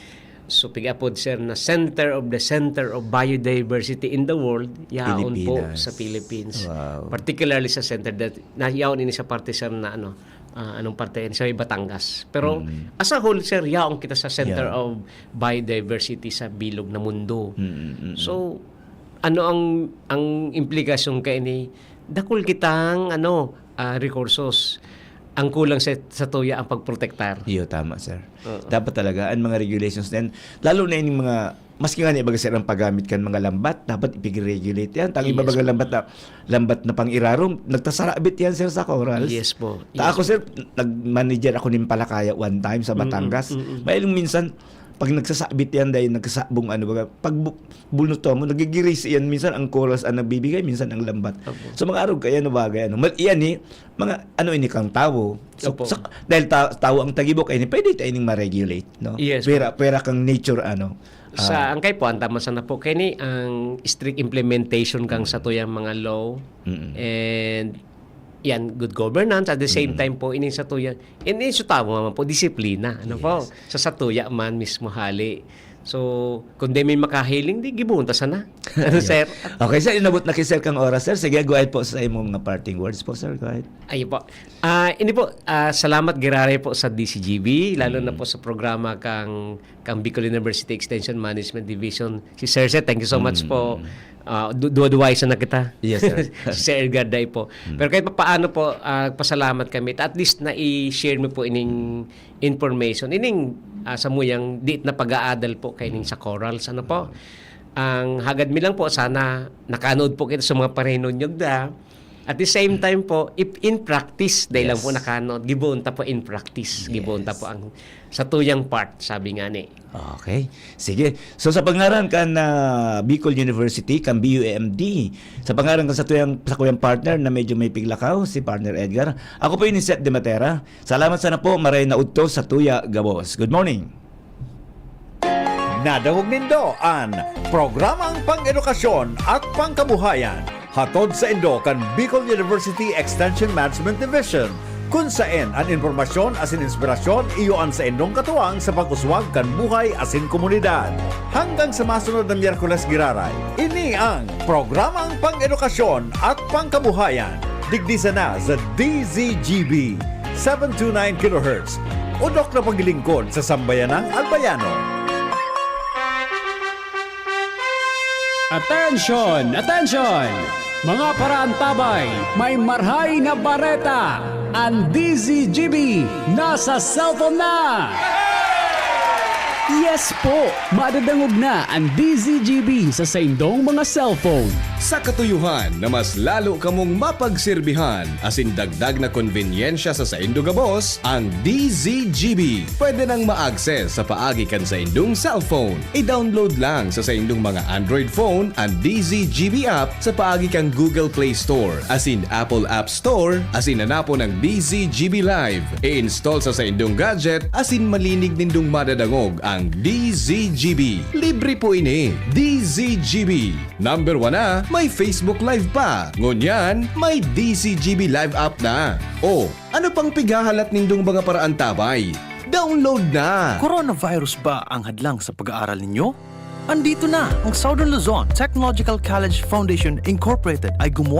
so, pig-apod, sir, na center of the center of biodiversity in the world, yaon po Pilipinas. sa Philippines. Wow. Particularly sa center, that, na yaon ini sa parte, sir, na ano, ah, anong parte yan? Sa may Batangas. Pero, Mm. as a whole, sir, yaon kita sa center Yeah. of biodiversity sa bilog na mundo. Mm, mm, mm. So, ano ang ang implikasyon kay ni dakul kitang ano, ah, rekursos. Ang kulang sa, sa tuya ang pagprotektar. Iyo, tama, sir. Oo. Dapat talaga, ang mga regulations din, lalo na yung mga, maski nga ni baga, sir, ang paggamit kan mga lambat, dapat ipig-regulate yan. Tang iba Yes. baga lambat na, lambat na pang-irarom, nagtasarabit yan, sir, sa corals. Yes po. Ta Yes ako, po. sir, nag-manager ako nin palakaya one time sa Mm-mm, Batangas. mm-mm. May ilang minsan, pag nagsasabit yan, dahil nagsasabong, ano baga, pag bu-, bulnuto mo, nagigiris yan, minsan ang corals ang nagbibigay, minsan ang lambat. Opo. So, mga arog kaya, ano bagay, ano. Mal-, iyan eh, mga, ano ini kang tawo. So, Opo. sa, dahil ta-, tawo ang tagibo, kaya ini, pwede tayo ining ma-regulate, no? Yes, Pwera, pwera kang nature, ano. Sa ah, ang kay po, ang tama sana po, kaya ni ang strict implementation kang sa tuyang mga law Mm-mm. and yan, good governance. At the same Mm. time po, ini sa tuyang, ini sa tawo naman po, disiplina. Ano po? Yes. Sa satuya man mismo hali. So, kung di may makahiling, di gibunta sana. Ano, Yes. sir? Okay, sir, inabot na kay sir kang oras, sir. Sige, go ahead po sa imong mga parting words po, sir. Go ahead. Ayun po. Ah, ini po, ah, salamat giraray po sa D C G B, lalo na Mm. po sa programa kang, kang Bicol University Extension Management Division. Si Sir, sir, thank you so much Mm. po. Ah, du-, duwa-duway sa na kita. Yes, sir. Si Sir Edgar Day po. Mm. Pero kahit papaano po, ah, pasalamat kami. At least na i-share mo po ining information. Ining, ah, samuyang diit na pag-aadal po kaining sa corals. Ano po? Ang hagad mi lang po, sana nakanood po kita sa mga parinunyog da. At the same time po, if in practice, dahil lang Yes. po nakanood, giboon ta po in practice. Giboon ta Yes. po ang sa tuyang part, sabi nga ni. Okay. Sige. So, sa pangaran kan, ah, Bicol University, kan B U M D, sa pangaran kan sa tuyang, sa kuyang partner na medyo may piglakaw, si Partner Edgar, ako po yung Seth De Matera. Salamat sana po, maray na udto sa tuya gabos. Good morning. Nadangog nindo an Programang Pang-edukasyon at Pangkabuhayan, hatod saindo kan Bicol University Extension Management Division, kun saen an impormasyon asin inspirasyon iyo an saindong katuwang sa pag-uswag kan buhay asin komunidad. Hanggang sa masunod na Miyerkules giraray, ini ang Programang Pang-edukasyon at Pangkabuhayan, digdi sana sa D Z G B, seven two nine kilohertz, Odok na paglilingkod sa sambayanang Albayano. Atensyon! Atensyon! Mga paraantabay, may marhay na bareta! Ang D Z G B nasa cellphone na! Yes po! Madadangog na ang D Z G B sa saindong mga cellphone. Sa katuyohan na mas lalo kamong mapagsirbihan asin dagdag na konbenyensya sa saindo gabos, ang D Z G B pwede nang ma-access sa paagi kan saindong cellphone. I-download lang sa saindong mga Android phone ang D Z G B app sa paagi kan Google Play Store asin Apple App Store asin hanapon ang D Z G B Live. I-install sa saindong gadget asin malinig nindong madadangog ang D Z G B. Libre po ini. D Z G B. Number one na, may Facebook Live pa. Ngunyan, may D Z G B Live app na. O, ano pang pighahalat nindong mga paraantabay? Download na! Coronavirus ba ang hadlang sa pag-aaral ninyo? Andito na ang Southern Luzon Technological College Foundation Incorporated ay gumawa